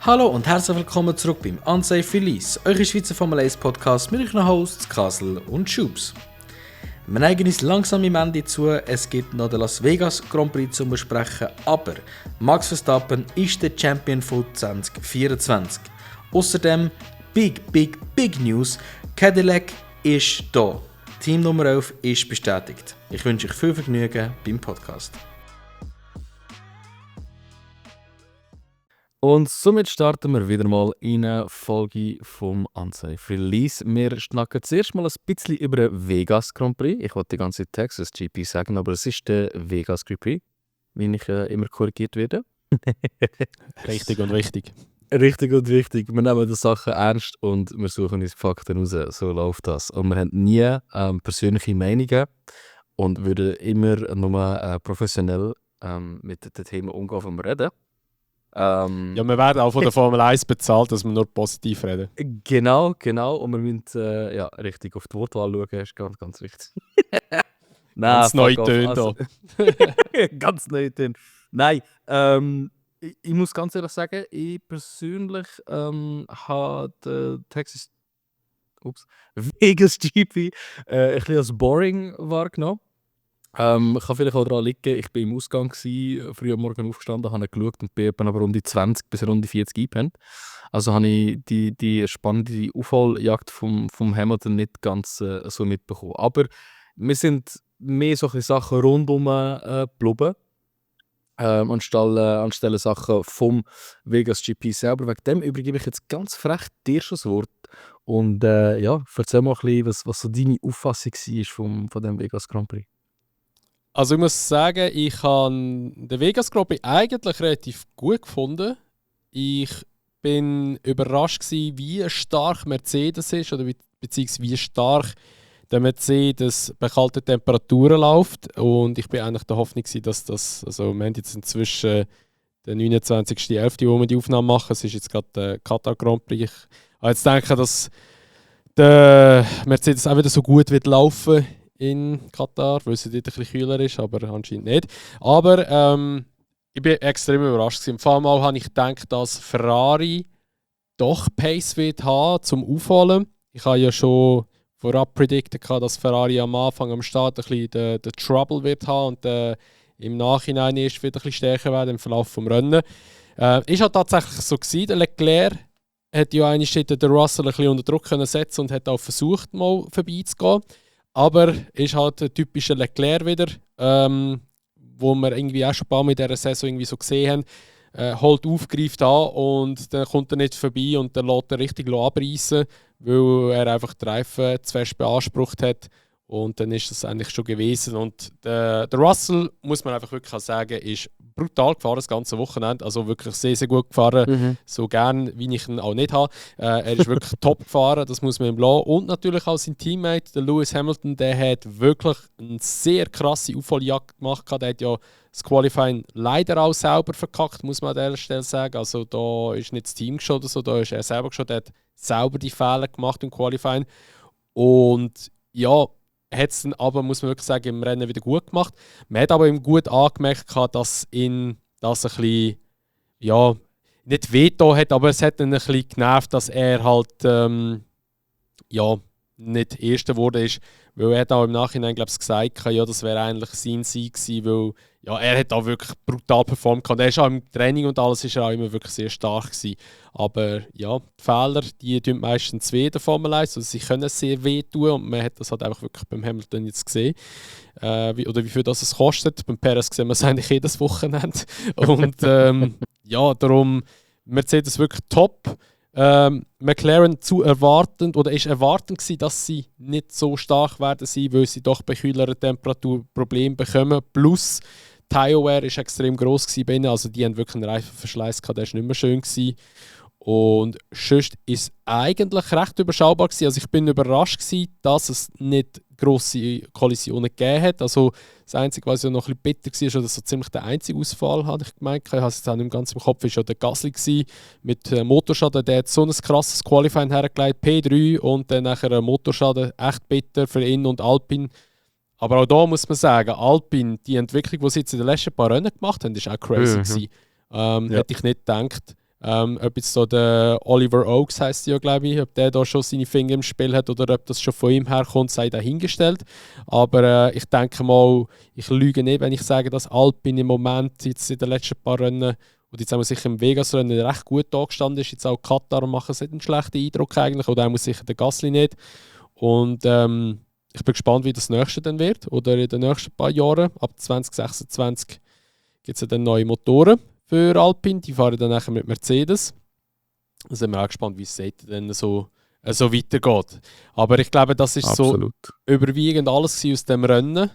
Hallo und herzlich willkommen zurück beim Unsafe Release, eure Schweizer Formel 1 Podcast mit euren Hosts Kasel und Schubs. Wir neigen uns langsam im Ende zu, es gibt noch den Las Vegas Grand Prix zu besprechen, aber Max Verstappen ist der Champion von 2024. Außerdem Big News, Cadillac ist da. Team Nummer 11 ist bestätigt. Ich wünsche euch viel Vergnügen beim Podcast. Und somit starten wir wieder mal in eine Folge vom Unsafe Release. Wir schnacken zuerst mal ein bisschen über den Vegas Grand Prix. Ich wollte die ganze Zeit Texas GP sagen, aber es ist der Vegas Grand Prix, wie ich immer korrigiert werde. Richtig und wichtig. Richtig und wichtig. Wir nehmen die Sachen ernst und wir suchen uns Fakten raus. So läuft das. Und wir haben nie persönliche Meinungen und würden immer nur professionell mit den Themen umgehen, die wir reden. Ja, wir werden auch von der Formel 1 bezahlt, dass wir nur positiv reden. Genau. Und wir müssen richtig auf die Wortwahl schauen, ist ganz, ganz wichtig. Ganz neu tönt also, ganz neu tönt. Nein, ich muss ganz ehrlich sagen, ich persönlich habe Vegas GP ein bisschen als boring wahrgenommen. Kann vielleicht auch daran liegen, ich war im Ausgang, früh am Morgen aufgestanden, habe geschaut und bin etwa ab Runde 20 bis Runde 40 eingepennt. Also habe ich die spannende Aufholjagd vom Hamilton nicht ganz so mitbekommen. Aber wir sind mehr solche Sachen rundum geblieben, anstelle Sachen vom Vegas GP selber. Wegen dem übergebe ich jetzt ganz frech dir schon das Wort. Und erzähl mal ein bisschen, was so deine Auffassung war von dem Vegas Grand Prix. Also ich muss sagen, ich habe den Vegas Grand Prix eigentlich relativ gut gefunden. Ich bin überrascht gewesen, wie stark Mercedes ist oder beziehungsweise wie stark der Mercedes bei kalten Temperaturen läuft. Und ich bin eigentlich der Hoffnung gewesen, dass das, also wir haben jetzt inzwischen den 29.11., wo wir die Aufnahme machen. Es ist jetzt gerade der Katar Grand Prix. Ich habe jetzt gedacht, dass der Mercedes auch wieder so gut wird laufen in Katar, weil es dort ein bisschen kühler ist, aber anscheinend nicht. Aber ich bin extrem überrascht gewesen. Vor allem habe ich gedacht, dass Ferrari doch Pace wird haben zum Aufholen. Ich habe ja schon vorab predicted, dass Ferrari am Anfang am Start ein bisschen den Trouble wird haben und im Nachhinein erst wieder ein bisschen stärker werden im Verlauf des Rennens. Ist halt tatsächlich so gewesen. Der Leclerc hat ja einen Schritt den Russell ein bisschen unter Druck können setzen und hat auch versucht, mal vorbeizugehen. Aber ist halt ein typischer Leclerc wieder, wo wir irgendwie auch schon ein paar Mal in dieser Saison irgendwie so gesehen haben, holt auf, greift an und dann kommt er nicht vorbei und dann lässt er richtig abreißen, weil er einfach die Reifen zu fest beansprucht hat. Und dann ist das eigentlich schon gewesen. Und der Russell, muss man einfach wirklich sagen, ist brutal gefahren das ganze Wochenende. Also wirklich sehr, sehr gut gefahren. So gern, wie ich ihn auch nicht habe. Er ist wirklich top gefahren, das muss man ihm lassen. Und natürlich auch sein Teammate, der Lewis Hamilton, der hat wirklich eine sehr krasse Aufholjagd gemacht. Der hat ja das Qualifying leider auch selber verkackt, muss man an dieser Stelle sagen. Also da ist nicht das Team geschossen oder so, da ist er selber geschossen. Er hat selber die Fehler gemacht im Qualifying. Und ja, hat es dann aber, muss man wirklich sagen, im Rennen wieder gut gemacht. Man hat aber ihm gut angemerkt, dass ihn das ein bisschen, ja, nicht veto hat, aber es hat ihn ein bisschen genervt, dass er halt, nicht Erster geworden ist. Weil er hat auch im Nachhinein, glaube ich, gesagt, ja, das wäre eigentlich sein Sieg gewesen, weil ja, er hat auch wirklich brutal performt. Und er ist auch im Training und alles ist er auch immer wirklich sehr stark gewesen. Aber ja, die Fehler, die tun meistens weh in der Formel 1. Also sie können sehr weh tun und man hat das halt einfach wirklich beim Hamilton jetzt gesehen. Wie viel das es kostet. Beim Perez sehen wir es eigentlich jedes Wochenende. Und darum Mercedes wirklich top. McLaren zu erwartend oder ist erwartend gewesen, dass sie nicht so stark werden sein, weil sie doch bei kühlerer Temperatur Probleme bekommen. Plus Tire Wear ist extrem gross gewesen bei ihnen, also die haben wirklich einen Reifenverschleiß gehabt, der ist nicht mehr schön gewesen. Und sonst ist es eigentlich recht überschaubar gewesen. Also ich bin überrascht gewesen, dass es nicht grosse Kollisionen gegeben hat. Also das Einzige, was ja noch ein bisschen bitter war, ist, dass so ziemlich der einzige Ausfall, habe ich gemeint. Ich habe es jetzt auch nicht ganz im Kopf, ist ja der Gasly gewesen, mit Motorschaden. Der hat so ein krasses Qualifying hergelegt, P3 und dann nachher ein Motorschaden. Echt bitter für ihn und Alpine. Aber auch da muss man sagen, Alpine, die Entwicklung, die sie jetzt in den letzten paar Rennen gemacht haben, ist auch crazy gewesen. Hätte ich nicht gedacht. Ob jetzt so der Oliver Oakes heisst ja, glaube ich, ob der da schon seine Finger im Spiel hat oder ob das schon von ihm herkommt, sei dahingestellt. Aber ich denke mal, ich lüge nicht, wenn ich sage, dass Alpine im Moment jetzt in den letzten paar Rennen und jetzt haben wir sicher im Vegas-Rennen recht gut da gestanden ist. Jetzt auch Katar machen sie nicht einen schlechten Eindruck eigentlich, oder auch sicher der Gasly nicht. Und ich bin gespannt, wie das nächste dann wird oder in den nächsten paar Jahren. Ab 2026 gibt es ja dann neue Motoren für Alpine, die fahren dann nachher mit Mercedes. Da sind wir auch gespannt, wie es dann so weitergeht. Aber ich glaube, das ist Absolut. so überwiegend alles aus dem Rennen,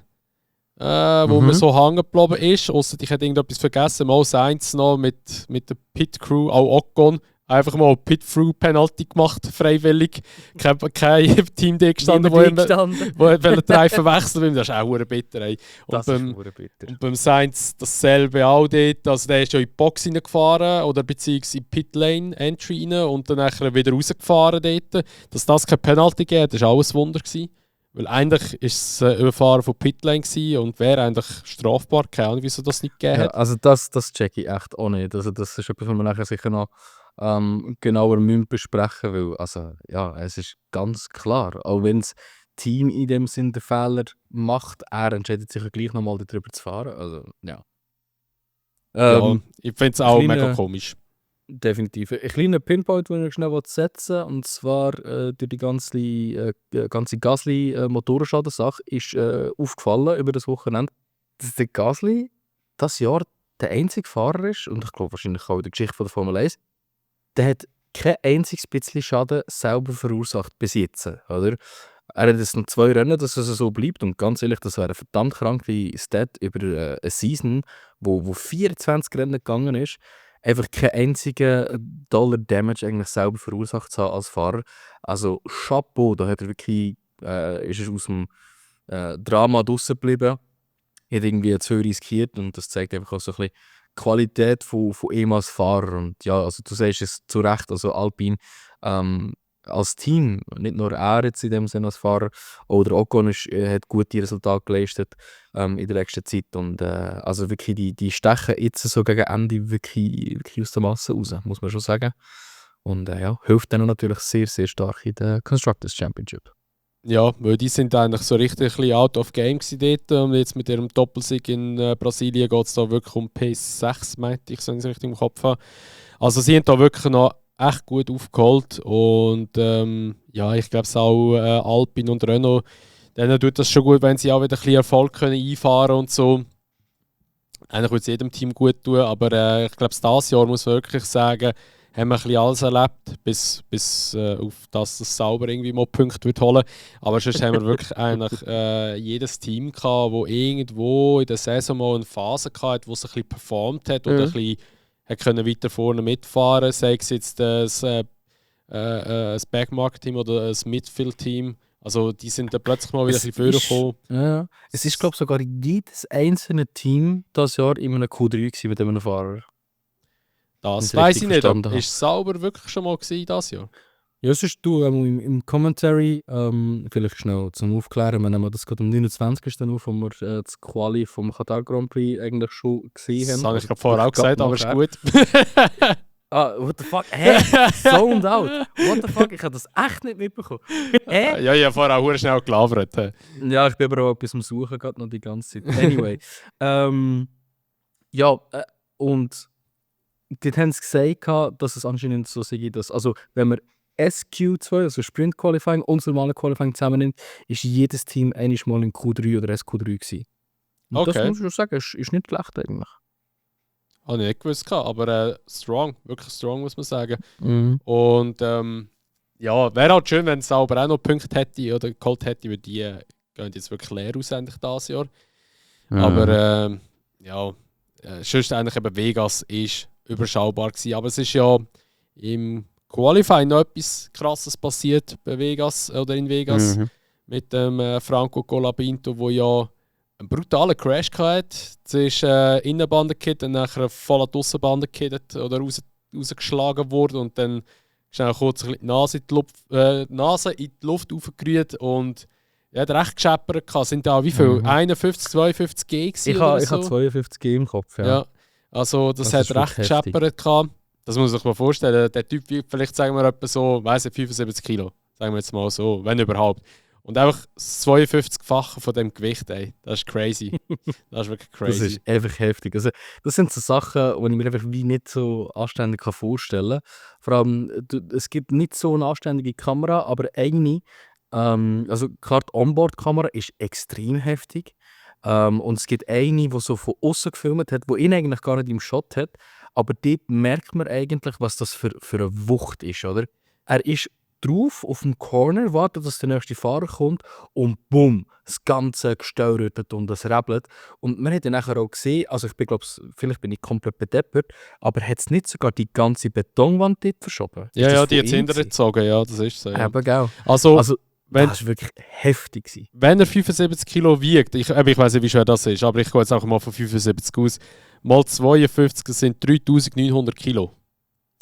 wo man so hängen geblieben ist. Ausser ich hätte irgendetwas vergessen, mal Sainz noch mit der Pit-Crew, auch Ocon, einfach mal Pit-Through-Penalty gemacht, freiwillig. Kein Team-D gestanden, wo den Reifen wechseln will. Das ist auch bitter. Ey. Und beim Sainz dasselbe auch dort. Also der ist ja in die Box reingefahren oder beziehungsweise in die Pit-Lane-Entry rein und dann nachher wieder rausgefahren dort. Dass das keine Penalty gab, das war auch ein Wunder gewesen. Weil eigentlich war es ein Überfahren von Pitlane und wäre eigentlich strafbar. Keine Ahnung, wieso das nicht gegeben hat. Also das check ich echt auch nicht. Also das ist etwas, was wir nachher sicher noch genauer besprechen müssen. Weil also, ja, es ist ganz klar, auch wenn das Team in dem Sinn den Fehler macht, er entscheidet sich ja gleich nochmal darüber zu fahren. Also, ja. Ja, ich finde es auch mega komisch. Definitiv. Ein kleiner Pinpoint, den ich schnell setzen will, und zwar durch die ganze Gasly-Motorenschaden-Sache ist aufgefallen über das Wochenende, dass der Gasly das Jahr der einzige Fahrer ist, und ich glaube wahrscheinlich auch in der Geschichte von der Formel 1, der hat kein einziges bisschen Schaden selber verursacht bis jetzt. Oder? Er hat jetzt noch 2 Rennen, dass es so bleibt, und ganz ehrlich, das wäre eine verdammt kranke Stat über eine Season, wo 24 Rennen gegangen ist, einfach keinen einzigen Dollar Damage eigentlich selber verursacht zu haben als Fahrer. Also Chapeau, da hat er wirklich, ist er aus dem Drama draussen geblieben, hat irgendwie zu viel riskiert, und das zeigt einfach auch so ein bisschen die Qualität von ihm als Fahrer. Und ja, also du sagst es zu Recht, also Alpine als Team, nicht nur er jetzt in dem Sinne als Fahrer, oder Ocon hat gute Resultate geleistet in der letzten Zeit, und also wirklich die stechen jetzt so gegen Ende wirklich aus der Masse raus, muss man schon sagen. Und ja, hilft dann natürlich sehr, sehr stark in der Constructors Championship. Ja, weil die sind eigentlich so richtig ein bisschen out of game dort, und jetzt mit ihrem Doppelsieg in Brasilien geht es da wirklich um P6, meinte ich, wenn ich es richtig im Kopf habe. Also sie haben da wirklich noch echt gut aufgeholt, und ja, ich glaube es auch Alpine und Renault, denen tut das schon gut, wenn sie auch wieder ein bisschen Erfolg können einfahren und so. Eigentlich würde es jedem Team gut tun, aber ich glaube, dieses Jahr muss man wirklich sagen, haben wir ein bisschen alles erlebt, bis auf das sauber irgendwie mal Punkte wird holen. Aber sonst haben wir wirklich eigentlich jedes Team gehabt, das irgendwo in der Saison mal eine Phase hatte, wo es ein bisschen performt hat oder ein bisschen können weiter vorne mitfahren, sei es jetzt das Backmark-Team oder das Midfield-Team. Also die sind dann plötzlich mal wieder ein bisschen vorgekommen. Ja. Es ist, glaube ich, sogar jedes einzelne Team das Jahr in einem Q3 mit einem Fahrer. Das weiß ich nicht. Ist Sauber wirklich schon mal dieses Jahr? Ja, es ist du im Commentary, vielleicht schnell zum Aufklären, wir nehmen das gerade am 29. auf, wo wir das Quali vom Qatar Grand Prix eigentlich schon gesehen haben. Das habe ich gerade vorher auch gesagt, aber ist gut. What the fuck? Hä? Zoned out. What the fuck? Ich habe das echt nicht mitbekommen. Ja, ich habe vorher auch schnell gelabert. Ja, ich bin aber auch etwas am Suchen, gerade noch die ganze Zeit. Anyway. Ja, und dort haben sie gesagt, dass es anscheinend so sei, dass, also wenn man SQ2, also Sprint Qualifying und normale Qualifying zusammennimmt, ist jedes Team einmal mal in Q3 oder SQ3 gewesen. Und okay. Das muss ich schon sagen, ist nicht schlecht eigentlich. Habe ich nicht gewusst, aber strong, wirklich strong, muss man sagen. Mhm. Und ja, wäre halt schön, wenn es Sauber auch noch Punkte hätte oder geholt hätte, weil die gehen jetzt wirklich leer aus endlich dieses Jahr. Aber ja, sonst eigentlich eben Vegas ist überschaubar gewesen. Aber es ist ja im Qualifying noch etwas Krasses passiert bei Vegas oder in Vegas mit dem Franco Colapinto, wo ja einen brutalen Crash hatte. Zuerst Innenbande-Kit und nachher voll an die Aussenbande gekittet oder rausgeschlagen wurde und dann schnell kurz die Nase in die Luft aufgerührt und er hat recht gescheppert. Sind da wie viel? 51, 52 G gewesen? Ich habe 52 G im Kopf, ja. Also das hat recht gescheppert. Das muss man sich mal vorstellen. Der Typ wiegt vielleicht, sagen wir, etwa so, weiss nicht, 75 Kilo. Sagen wir jetzt mal so, wenn überhaupt. Und einfach das 52-fache von dem Gewicht, ey. Das ist crazy. Das ist wirklich crazy. Das ist einfach heftig. Also, das sind so Sachen, die ich mir einfach wie nicht so anständig vorstellen kann. Vor allem, es gibt nicht so eine anständige Kamera, aber eine, also klar, die Onboard-Kamera ist extrem heftig. Und es gibt eine, die so von außen gefilmt hat, die ihn eigentlich gar nicht im Shot hat. Aber dort merkt man eigentlich, was das für eine Wucht ist, oder? Er ist drauf auf dem Corner, wartet, dass der nächste Fahrer kommt und bumm, das ganze Gestell rüttelt und es rebelt. Und man hat dann nachher auch gesehen, also ich bin, glaube, vielleicht bin ich komplett bedeppert, aber hat es nicht sogar die ganze Betonwand dort verschoben? Ja, Ist das ja, von die hat es ihm hinterher gewesen? gezogen, ja, das ist so. Ja. Eben, gell? Also, Also, wenn, das war wirklich heftig gewesen. wenn er 75 Kilo wiegt, ich weiß nicht, wie schwer das ist, aber ich gehe jetzt einfach mal von 75 aus, mal 52, das sind 3900 Kilo.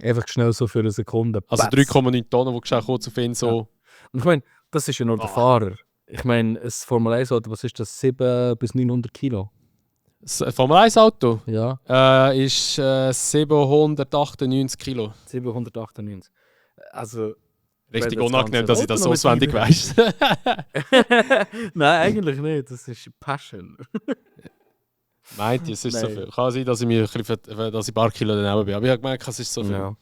Einfach schnell so für eine Sekunde. Also Batz. 3,9 Tonnen, die geschehen kurz auf ihn so. Und ich meine, das ist ja nur der Fahrer. Ich meine, ein Formel 1 Auto, was ist das? 700 bis 900 Kilo? Das Formel 1 Auto Ja, ist 798 Kilo. 798. Also, Richtig Wenn das unangenehm, ganze dass ich das Auto noch auswendig mit weiss. nein, eigentlich nicht. Das ist Passion. Meint, es ist so Nein. viel. Kann sein, dass ich mir dass ich ein paar Kilo daneben bin. Aber ich habe gemerkt, es ist so viel. Ja.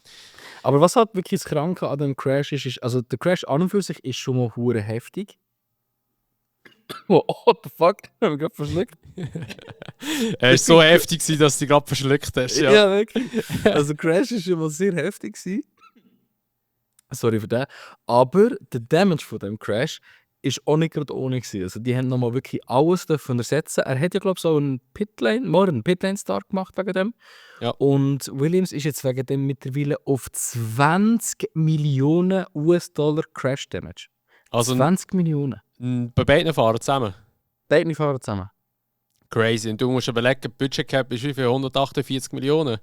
Aber was halt wirklich das Kranke an dem Crash ist, also der Crash an und für sich ist schon mal hure heftig. Oh, what the fuck? Ich habe mich gerade verschluckt. Er war so heftig, gewesen, dass du dich gerade verschluckt hast. Ja. Ja, wirklich. Also der Crash war schon mal sehr heftig gewesen. Sorry für das. Aber der Damage von dem Crash ist auch nicht gerade ohne gewesen. Also die haben nochmal wirklich alles davon ersetzen. Er hat ja, glaube ich, so einen Pitlane-Start gemacht wegen dem. Ja. Und Williams ist jetzt wegen dem mittlerweile auf 20 Millionen US-Dollar Crash Damage. Also 20 Millionen. bei beiden Fahrern zusammen. Beide fahren zusammen. Crazy. Und du musst überlegen, die Budget Cap ist wie viel? 148 Millionen.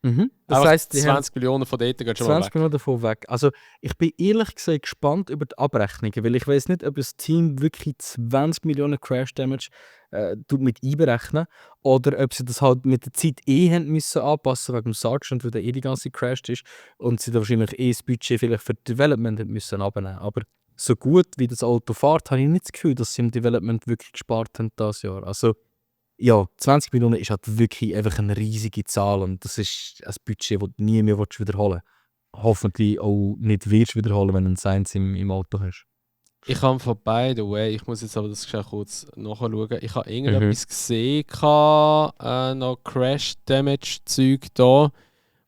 Das Einfach heisst, die haben 20 Millionen von dort gehen schon mal 20 weg. Minuten davon weg. Also ich bin ehrlich gesagt gespannt über die Abrechnungen, weil ich weiß nicht, ob das Team wirklich 20 Millionen Crash Damage mit einberechnen oder ob sie das halt mit der Zeit haben müssen anpassen wegen dem Sergeant, weil der die ganze Zeit gecrashed ist und sie da wahrscheinlich das Budget vielleicht für Development haben müssen abnehmen. Aber so gut wie das Auto fährt, habe ich nicht das Gefühl, dass sie im Development wirklich gespart haben dieses Jahr. Also ja, 20 Millionen ist halt wirklich einfach eine riesige Zahl und das ist ein Budget, das du nie mehr wiederholen willst. Hoffentlich auch nicht wirst wiederholen, wenn du ein Science im Auto hast. Ich habe von by the way, ich muss jetzt aber das schnell kurz nachschauen. Ich habe irgendetwas gesehen, noch Crash Damage Zeug da,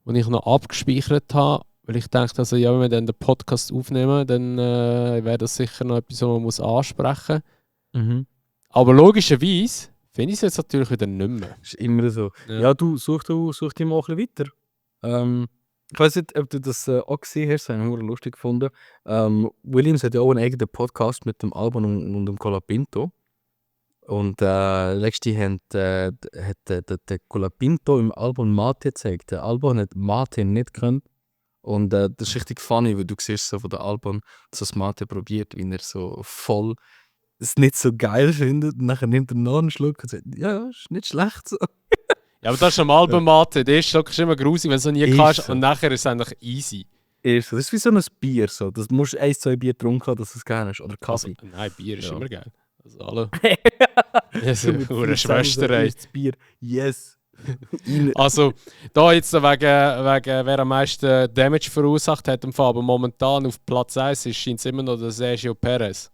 das ich noch abgespeichert habe. Weil ich dachte, also, ja, wenn wir dann den Podcast aufnehmen, dann wäre das sicher noch etwas, was man muss ansprechen muss. Aber logischerweise finde ich es jetzt natürlich wieder nicht mehr. Ist immer so. Ja. Ja, du such dich mal ein bisschen weiter. Ich weiß nicht, ob du das auch gesehen hast, das habe ich sehr lustig gefunden. Williams hat ja auch einen eigenen Podcast mit dem Albon und dem Colapinto. Und letztens hat der Colapinto im Albon Mate gezeigt. Der Albon hat Mate nicht gekannt. Und das ist richtig funny, weil du siehst so von der Albon, dass das Mate probiert, wie er so voll es nicht so geil findet. Und nachher nimmt er noch einen Schluck und sagt, ja, ist nicht schlecht so. Ja, aber das ist am Album-Mate. Der erste Schluck ist immer grusig, wenn du es noch nie Ist kannst. so. Und nachher ist es eigentlich easy. Das ist wie so ein Bier. So. Das musst du 1-2 Bier getrunken haben, dass du es gerne hast. Oder Also, Kaffee. nein, Bier ist Ja. immer geil. Also alle. So mit Hure viel Schwester, zusammen so ey. das Bier. Yes. Rein. Also, da jetzt wegen wer am meisten Damage verursacht hat, im Fall, aber momentan auf Platz 1 ist, scheint es immer noch der Sergio Perez.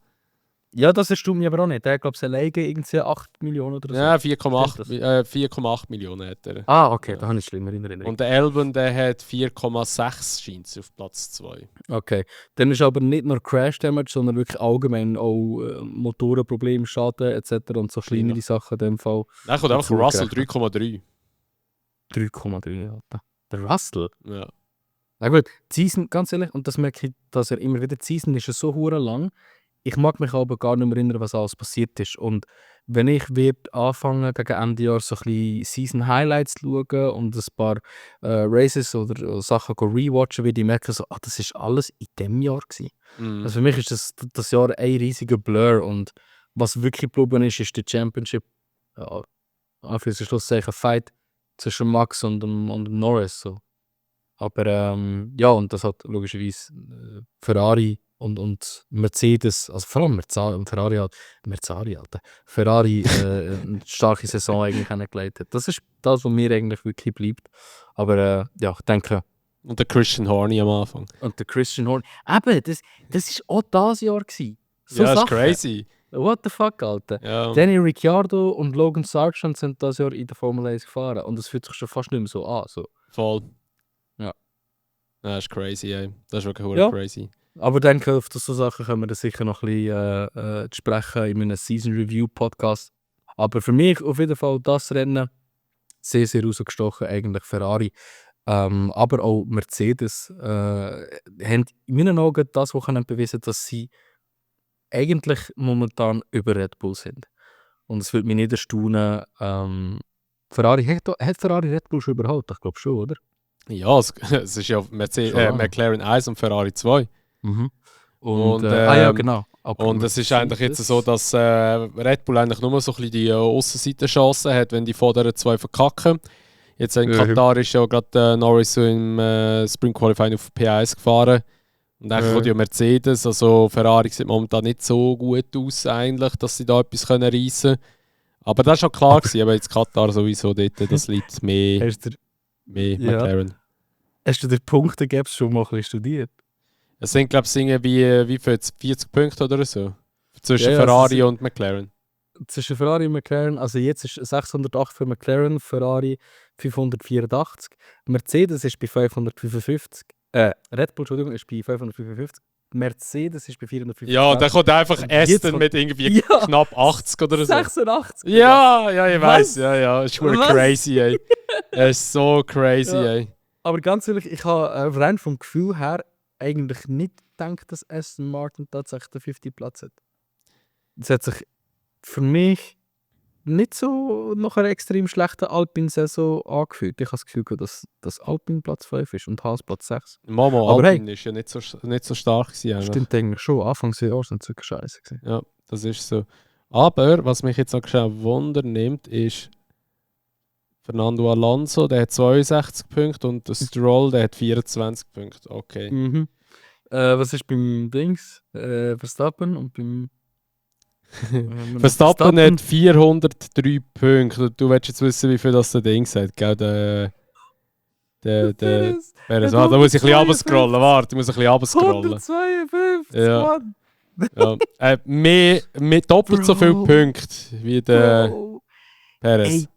Ja, das stimmt mir aber auch nicht. Der glaube ich alleine irgendwie 8 Millionen oder so. Ja, Stimmt 4,8 Millionen hat er. Ah, okay, da habe ich schlimmer in Erinnerung. Und der Albon, der hat 4,6 scheint es auf Platz 2. Okay. Dann ist aber nicht nur Crash Damage, sondern wirklich allgemein auch Motorenprobleme, Schaden etc. und so kleinere Sachen in dem Fall. Dann kommt einfach Dazu Russell gerechnet. 3,3. 3,3. Alter. Der Russell? Ja. Na gut, die Season, ganz ehrlich, und das merke ich, dass er immer wieder, die Season ist ja so hure lang. Ich mag mich aber gar nicht mehr erinnern, was alles passiert ist. Und wenn ich anfangen gegen Ende Jahr so ein bisschen Season Highlights zu schauen und ein paar Races oder Sachen rewatchen, werde ich merken, so, das ist alles in diesem Jahr gewesen. Mhm. Also für mich ist das Jahr ein riesiger Blur und was wirklich geblieben ist, ist der Championship, Anführungs- Schlusszeichen, Fight zwischen Max und dem Norris. So. Aber ja, und das hat logischerweise Ferrari und Mercedes, also vor allem Ferrari, Alter. Ferrari eine starke Saison eigentlich hingelegt hat. Das ist das, was mir eigentlich wirklich bleibt. Aber ja, ich denke, Und der Christian Horner am Anfang. und der Christian Horner, eben, das ist auch das Jahr gewesen. So ja, ist Sachen. crazy. What the fuck, Alter. Ja. Danny Ricciardo und Logan Sargent sind das Jahr in der Formel 1 gefahren. Und das fühlt sich schon fast nicht mehr so an. So. Voll. Ja. Das ist crazy, ey. Das ist wirklich Ja. crazy. Aber dann auf so Sachen können wir dann sicher noch ein bisschen sprechen in einem Season Review Podcast. Aber für mich auf jeden Fall das Rennen sehr, sehr rausgestochen, eigentlich Ferrari. Aber auch Mercedes haben in meinen Augen das, was bewiesen, dass sie eigentlich momentan über Red Bull sind. Und es würde mich nicht erstaunen. Ferrari, hat Ferrari Red Bull schon überhaupt? Ich glaube schon, oder? Ja, es ist ja McLaren 1 und Ferrari 2. Mhm. Und, ja, genau. Aber Und es ist eigentlich jetzt so, dass Red Bull eigentlich nur so ein bisschen die Aussenseitenchancen hat, wenn die vor der 2 verkacken. Jetzt in Katar ist ja gerade Norris so im Sprint Qualifying auf P1 gefahren. Und eigentlich kommt ja Mercedes, also Ferrari sieht momentan nicht so gut aus eigentlich, dass sie da etwas reissen können. Aber das war schon klar gewesen, aber jetzt Katar sowieso dort, das liegt mehr McLaren. Hast du den Punktegap schon mal ein bisschen studiert? Es sind glaube ich wie viel, 40 Punkte oder so? Zwischen Ja, Ferrari und McLaren. Zwischen Ferrari und McLaren, also jetzt ist 608 für McLaren, Ferrari 584. Mercedes ist bei 555. Red Bull, Entschuldigung, ist bei 555. Mercedes ist bei 455. Ja, und dann kommt einfach Aston kommt- mit irgendwie knapp 80 oder so. 86. Ja, ich weiß, Was? ja, ist schon Was? crazy, ey. Es ist so crazy, Ja. ey. Aber ganz ehrlich, ich habe rein vom Gefühl her eigentlich nicht gedacht, dass Aston Martin tatsächlich den 50 Platz hat. Das hat sich für mich nicht so nach einer extrem schlechten Alpine-Saison angefühlt. Ich habe das Gefühl, dass Alpine Platz 5 ist und Haas Platz 6. Momo Aber Alpine ist ja nicht so stark gewesen. eigentlich. Stimmt eigentlich schon. Anfangs des Jahres sind es wirklich scheiße gewesen. Ja, das ist so. Aber, was mich jetzt noch schnell Wunder nimmt, ist Fernando Alonso, der hat 62 Punkte und der Stroll, der hat 24 Punkte. Okay. Mhm. Was ist beim Dings? Verstappen und beim... Verstappen hat 403 Punkte. Du willst jetzt wissen, wie viel das der Ding sagt, gell? Der Perez. hat Da muss ich ein bisschen 152. runterscrollen. Warte, ich muss ein bisschen runterscrollen. 152, Ja. Mann! Ja. Mehr doppelt so viele Bro. Punkte wie der Bro. Perez.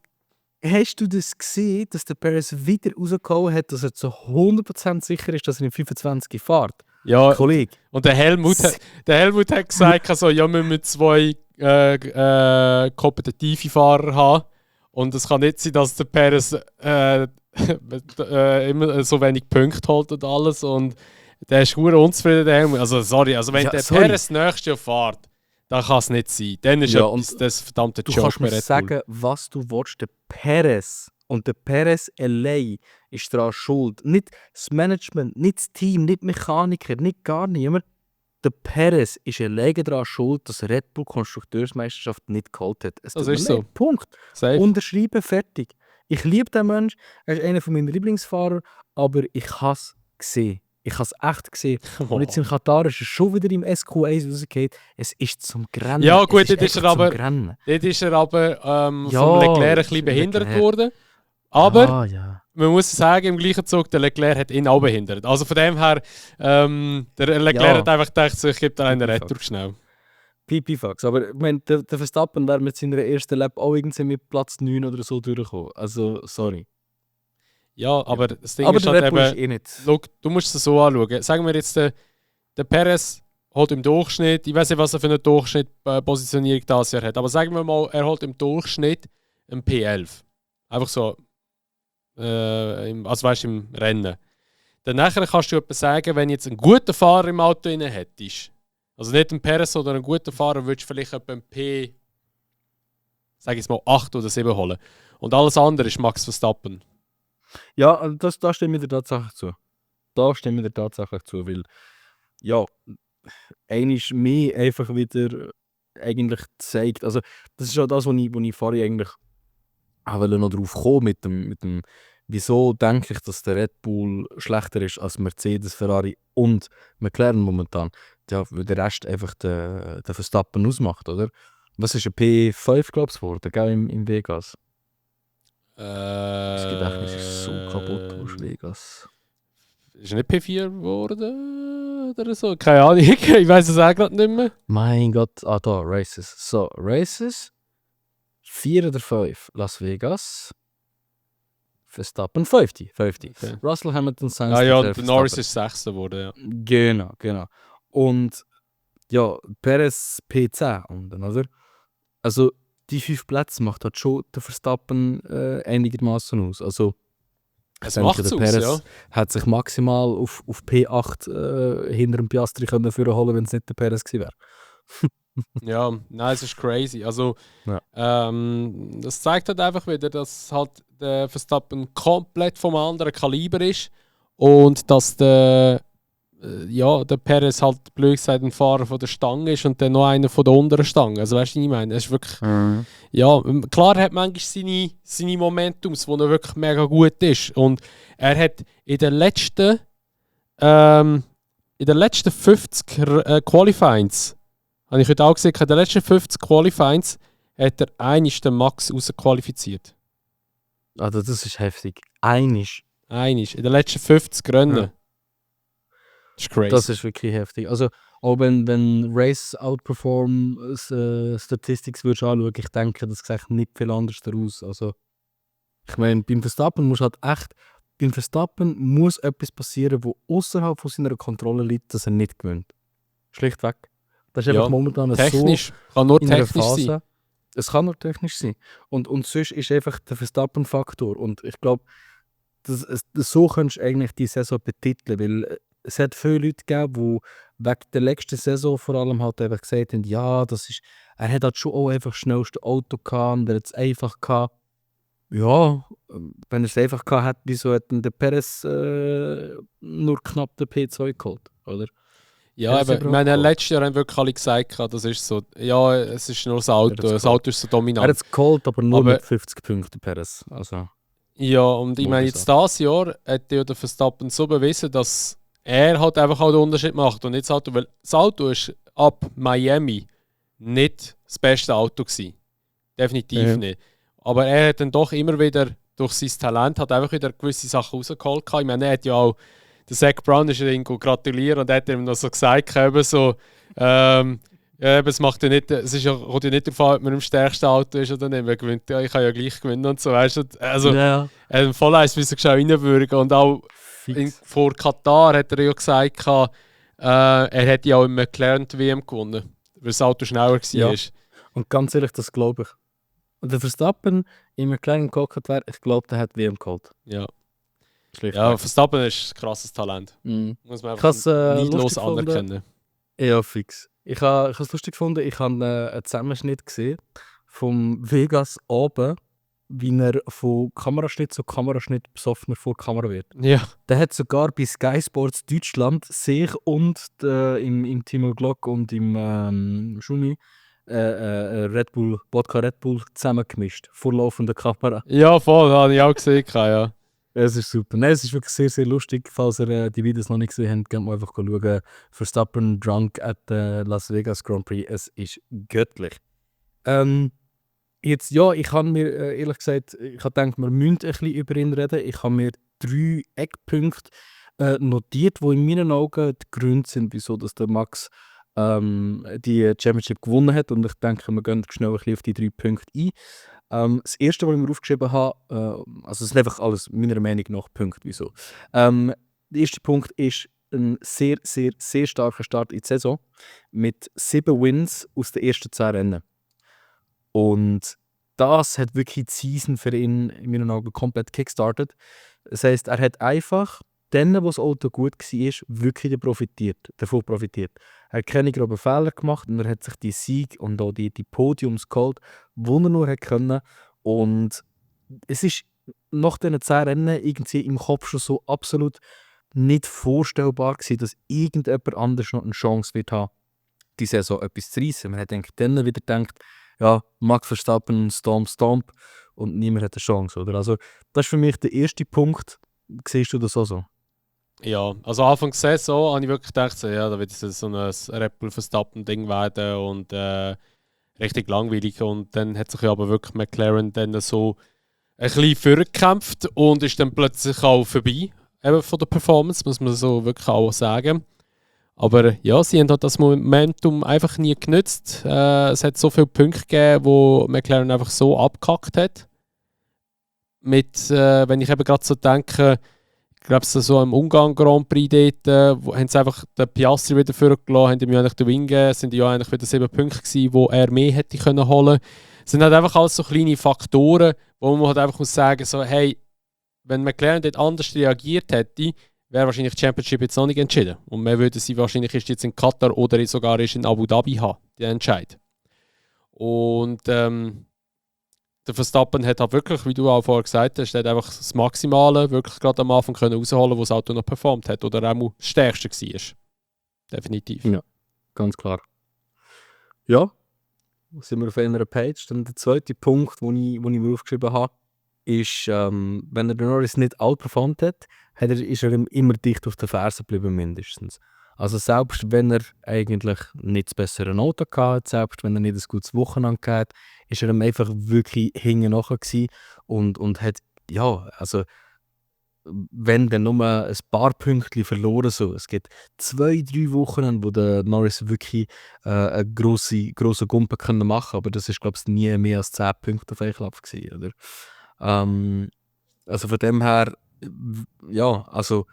Ey, hast du das gesehen, dass der Perez wieder rausgehauen hat, dass er zu 100% sicher ist, dass er in 25 fährt? Ja, Kollege. und der Helmut hat gesagt, also, ja, wir müssen 2 kompetitive Fahrer haben. Und es kann nicht sein, dass der Perez immer so wenig Punkte holt und alles. Und der ist verdammt unzufrieden, der Helmut. Also, sorry, wenn Ja, der sorry. Perez nächstes Jahr fährt, dann kann es nicht sein. Dann ist Ja, etwas, das verdammte Du Job kannst bei mir Red Bull. sagen, was du willst. Der Perez und der Perez allein ist daran schuld. Nicht das Management, nicht das Team, nicht die Mechaniker, nicht gar niemand. Der Perez ist allein daran schuld, dass Red Bull Konstrukteursmeisterschaft nicht geholt hat. Es Das tut ist mir so. leid. Punkt. Safe. Unterschreiben, fertig. Ich liebe den Mensch. Er ist einer meiner Lieblingsfahrer, aber ich habe es gesehen. Ich habe es echt gesehen. Und jetzt in Katar ist er schon wieder im SQ1 rausgegangen. Es ist zum Grennen. Ja, gut, es dort ist echt er aber- zum Grennen. Dort ist er aber Ja, vom Leclerc ein das bisschen ist behindert Leclerc. worden. Aber Ah, ja. man muss sagen, im gleichen Zug, der Leclerc hat ihn auch behindert. Also von dem her, der Leclerc Ja. hat einfach gedacht, so, ich gebe dir einen Pipifax. Retour schnell. Pipifax. Aber ich meine, der Verstappen wäre mit seiner ersten Lap auch irgendwie mit Platz 9 oder so durchgekommen. Also, sorry. Ja, aber das Ding Aber ist der halt Red Bull ist eben, eh nicht. schau, du musst es so anschauen. Sagen wir jetzt, der Perez holt im Durchschnitt, ich weiß nicht, was er für eine Durchschnitt-Positionierung dieses Jahr hat, aber sagen wir mal, er holt im Durchschnitt einen P11. Einfach so, also weißt du, im Rennen. Dann nachher kannst du etwa sagen, wenn jetzt einen guten Fahrer im Auto drin hättest, also nicht einen Perez, sondern einen guten Fahrer, würdest du vielleicht etwa einen P, sag ich jetzt mal, 8 oder 7 holen. Und alles andere ist Max Verstappen. Ja, da stimmt mir der Tatsache zu. Da stimmt mir der Tatsache zu, weil ja, einiges mehr einfach wieder eigentlich zeigt. Also, das ist auch das, was ich vorhin eigentlich auch noch drauf komme mit dem wieso denke ich, dass der Red Bull schlechter ist als Mercedes, Ferrari und McLaren momentan? Ja, weil der Rest einfach den Verstappen ausmacht, oder? Was ist ein P5, glaube ich, geworden, gell, im Vegas? Das Gedächtnis ist so kaputt aus Vegas. Ist er nicht P4 geworden oder so? Keine Ahnung, ich weiß es auch gerade nicht mehr. Mein Gott, da, Races. So, Races. 4 oder 5. Las Vegas. Verstappen 50. Okay. Russell Hamilton, Sainz, Ja, Leclerc, und Norris Verstappen. ist 6. geworden, ja. Genau. Und ja, Perez P10 unten, oder? Also, die 5 Plätze macht halt schon der Verstappen einigermaßen aus. Also, Es denke, macht es der aus, Perez ja. hat sich maximal auf P8 hinter dem Piastri können holen, wenn es nicht der Perez gewesen wäre. Ja, nein, es ist crazy. Also, Ja. das zeigt halt einfach wieder, dass halt der Verstappen komplett vom anderen Kaliber ist und dass der Perez halt blöd gesagt ein Fahrer von der Stange ist und dann noch einer von der unteren Stange. Also weißt du, was ich meine? Es ist wirklich, ja, klar er hat manchmal seine Momentums, wo er wirklich mega gut ist. Und er hat in den letzten 50 Qualifyings, habe ich heute auch gesehen, in den letzten 50 Qualifyings hat er einmal den Max rausqualifiziert. Also das ist heftig. Einisch. Einmal. In den letzten 50 Rennen. Ja. Das ist crazy. Das ist wirklich heftig. Also auch wenn Race Outperform Statistics würdest anschauen, ich denke, das sieht nicht viel anders daraus. Also ich meine, beim Verstappen muss etwas passieren, wo außerhalb von seiner Kontrolle liegt, dass er nicht gewinnt. Schlichtweg. Das ist Ja, einfach momentan technisch. so Kann nur in einer technisch Phase. sein. Es kann nur technisch sein. Und sonst ist einfach der Verstappen-Faktor. Und ich glaube, so kannst du eigentlich die Saison betiteln, weil es hat viele Leute gegeben, die wegen der letzten Saison vor allem halt einfach gesagt haben, ja, er hat halt schon auch einfach das schnellste Auto gehabt und er hat es einfach gehabt. Ja, wenn er es einfach gehabt hat, wieso hat denn der Perez nur knapp den P2 geholt, oder? Ja, Hat er es aber ich überhaupt meine, geholt? letztes Jahr haben wirklich alle gesagt, das ist so, ja, es ist nur das Auto, Er hat's das geholt. Auto ist so Er dominant. hat es geholt, aber nur Aber- mit 50 Punkten, Perez. Also, Ja, und ich meine, jetzt dieses Jahr hat ja der Verstappen so bewiesen, dass er halt einfach auch den Unterschied macht. Und jetzt halt, weil das Auto ist ab Miami nicht das beste Auto gewesen. Definitiv Ja. nicht. Aber er hat dann doch immer wieder durch sein Talent hat einfach wieder gewisse Sachen rausgeholt. Ich meine, er hat ja auch, der Zach Brown ist ja irgendwo gratuliert und er hat ihm noch so gesagt, eben so, ja, aber es macht ja nicht, es ist ja, kommt ja nicht darauf an, ob man im stärksten Auto ist oder nicht. Man gewinnt, ja, ich kann ja gleich gewinnen und so, weißt du. Also, ja, er hat voll eins müssen schon reinwürgen. Und auch fix. vor Katar hat er ja gesagt, er hätte ja auch im McLaren die WM gewonnen, weil das Auto schneller war. Ja. Und ganz ehrlich, das glaube ich. Und der Verstappen in einem kleinen Cockpit wäre, ich glaube, der hat WM geholt. Ja. Schlichtweg. Ja, Verstappen ist ein krasses Talent. Mhm. Muss man Ich habe es neidlos lustig gefunden. anerkennen. Ja, fix. Ich habe es lustig gefunden, ich habe einen Zusammenschnitt gesehen vom Vegas oben, wie er von Kameraschnitt zu Kameraschnitt besoffener vor die Kamera wird. Ja. Der hat sogar bei Sky Sports Deutschland sich und im Timo Glock und im Schumi Red Bull, Vodka Red Bull zusammengemischt, vor laufender Kamera. Ja, voll, habe ich auch gesehen. Ja. Es ist super. Nein, es ist wirklich sehr, sehr lustig. Falls ihr die Videos noch nicht gesehen habt, könnt ihr einfach schauen. Verstappen drunk at Las Vegas Grand Prix. Es ist göttlich. Jetzt, ja, ich habe mir ehrlich gesagt, ich habe gedacht, wir müssen ein bisschen über ihn reden. Ich habe mir 3 Eckpunkte notiert, die in meinen Augen die Gründe sind, wieso dass der Max die Championship gewonnen hat. Und ich denke, wir gehen schnell ein bisschen auf die 3 Punkte ein. Das erste, was ich mir aufgeschrieben habe, also es sind einfach alles meiner Meinung nach Punkte, wieso. Der erste Punkt ist ein sehr, sehr, sehr starker Start in die Saison mit 7 Wins aus den ersten 10 Rennen. Und das hat wirklich die Season für ihn in meinen Augen komplett kickstartet. Das heisst, er hat einfach denen, wo das Auto gut war, wirklich davon profitiert. Er hat keine groben Fehler gemacht und er hat sich die Sieg und auch die Podiums geholt, die er nur hat können. Und es ist nach diesen 10 Rennen irgendwie im Kopf schon so absolut nicht vorstellbar gewesen, dass irgendjemand anders noch eine Chance wird haben, die Saison etwas zu reissen. Man hat dann wieder gedacht, ja, Max Verstappen, Stomp. und niemand hat eine Chance, oder? Also das ist für mich der erste Punkt. Siehst du das auch so? Ja, also Anfang der Saison habe ich wirklich gedacht, so, ja, da wird es so ein Red Bull Verstappen-Ding werden und richtig langweilig. Und dann hat sich ja aber wirklich McLaren dann so ein bisschen vorgekämpft und ist dann plötzlich auch vorbei, eben von der Performance, muss man so wirklich auch sagen. Aber ja, sie haben halt das Momentum einfach nie genützt. Es hat so viele Punkte gegeben, wo McLaren einfach so abgekackt hat. Wenn ich eben gerade so denke, ich glaube, so im Ungarn Grand Prix dort, haben sie einfach den Piastri wieder vorgelassen, haben ihm ja eigentlich den Wing gegeben, sind ja eigentlich wieder 7 Punkte gewesen, wo er mehr hätte können holen. Es sind halt einfach alles so kleine Faktoren, wo man halt einfach muss sagen, so, hey, wenn McLaren dort anders reagiert hätte, wäre wahrscheinlich die Championship jetzt noch nicht entschieden. Und man würde sie wahrscheinlich erst jetzt in Katar oder sogar erst in Abu Dhabi haben, den Entscheid. Und der Verstappen hat halt wirklich, wie du auch vorher gesagt hast, hat einfach das Maximale wirklich gerade am Anfang können rausholen, wo das Auto noch performt hat oder auch das Stärkste war. Definitiv. Ja, ganz klar. Ja, sind wir auf einer Page. Dann der zweite Punkt, den ich mir aufgeschrieben habe, ist, wenn er den Norris nicht outperformt hat, ist er ihm immer dicht auf den Fersen geblieben, mindestens. Also selbst wenn er eigentlich nicht das bessere Auto hatte, selbst wenn er nicht ein gutes Wochenende hatte, ist er ihm einfach wirklich hinten nachher gewesen und hat, ja, also wenn dann nur ein paar Pünktchen verloren so. Es gibt 2-3 Wochen, wo der Norris wirklich einen grossen Gumpen können machen, aber das ist, glaube ich, nie mehr als 10 Punkte auf einen Klapp gewesen, oder? Also von dem her, ja, also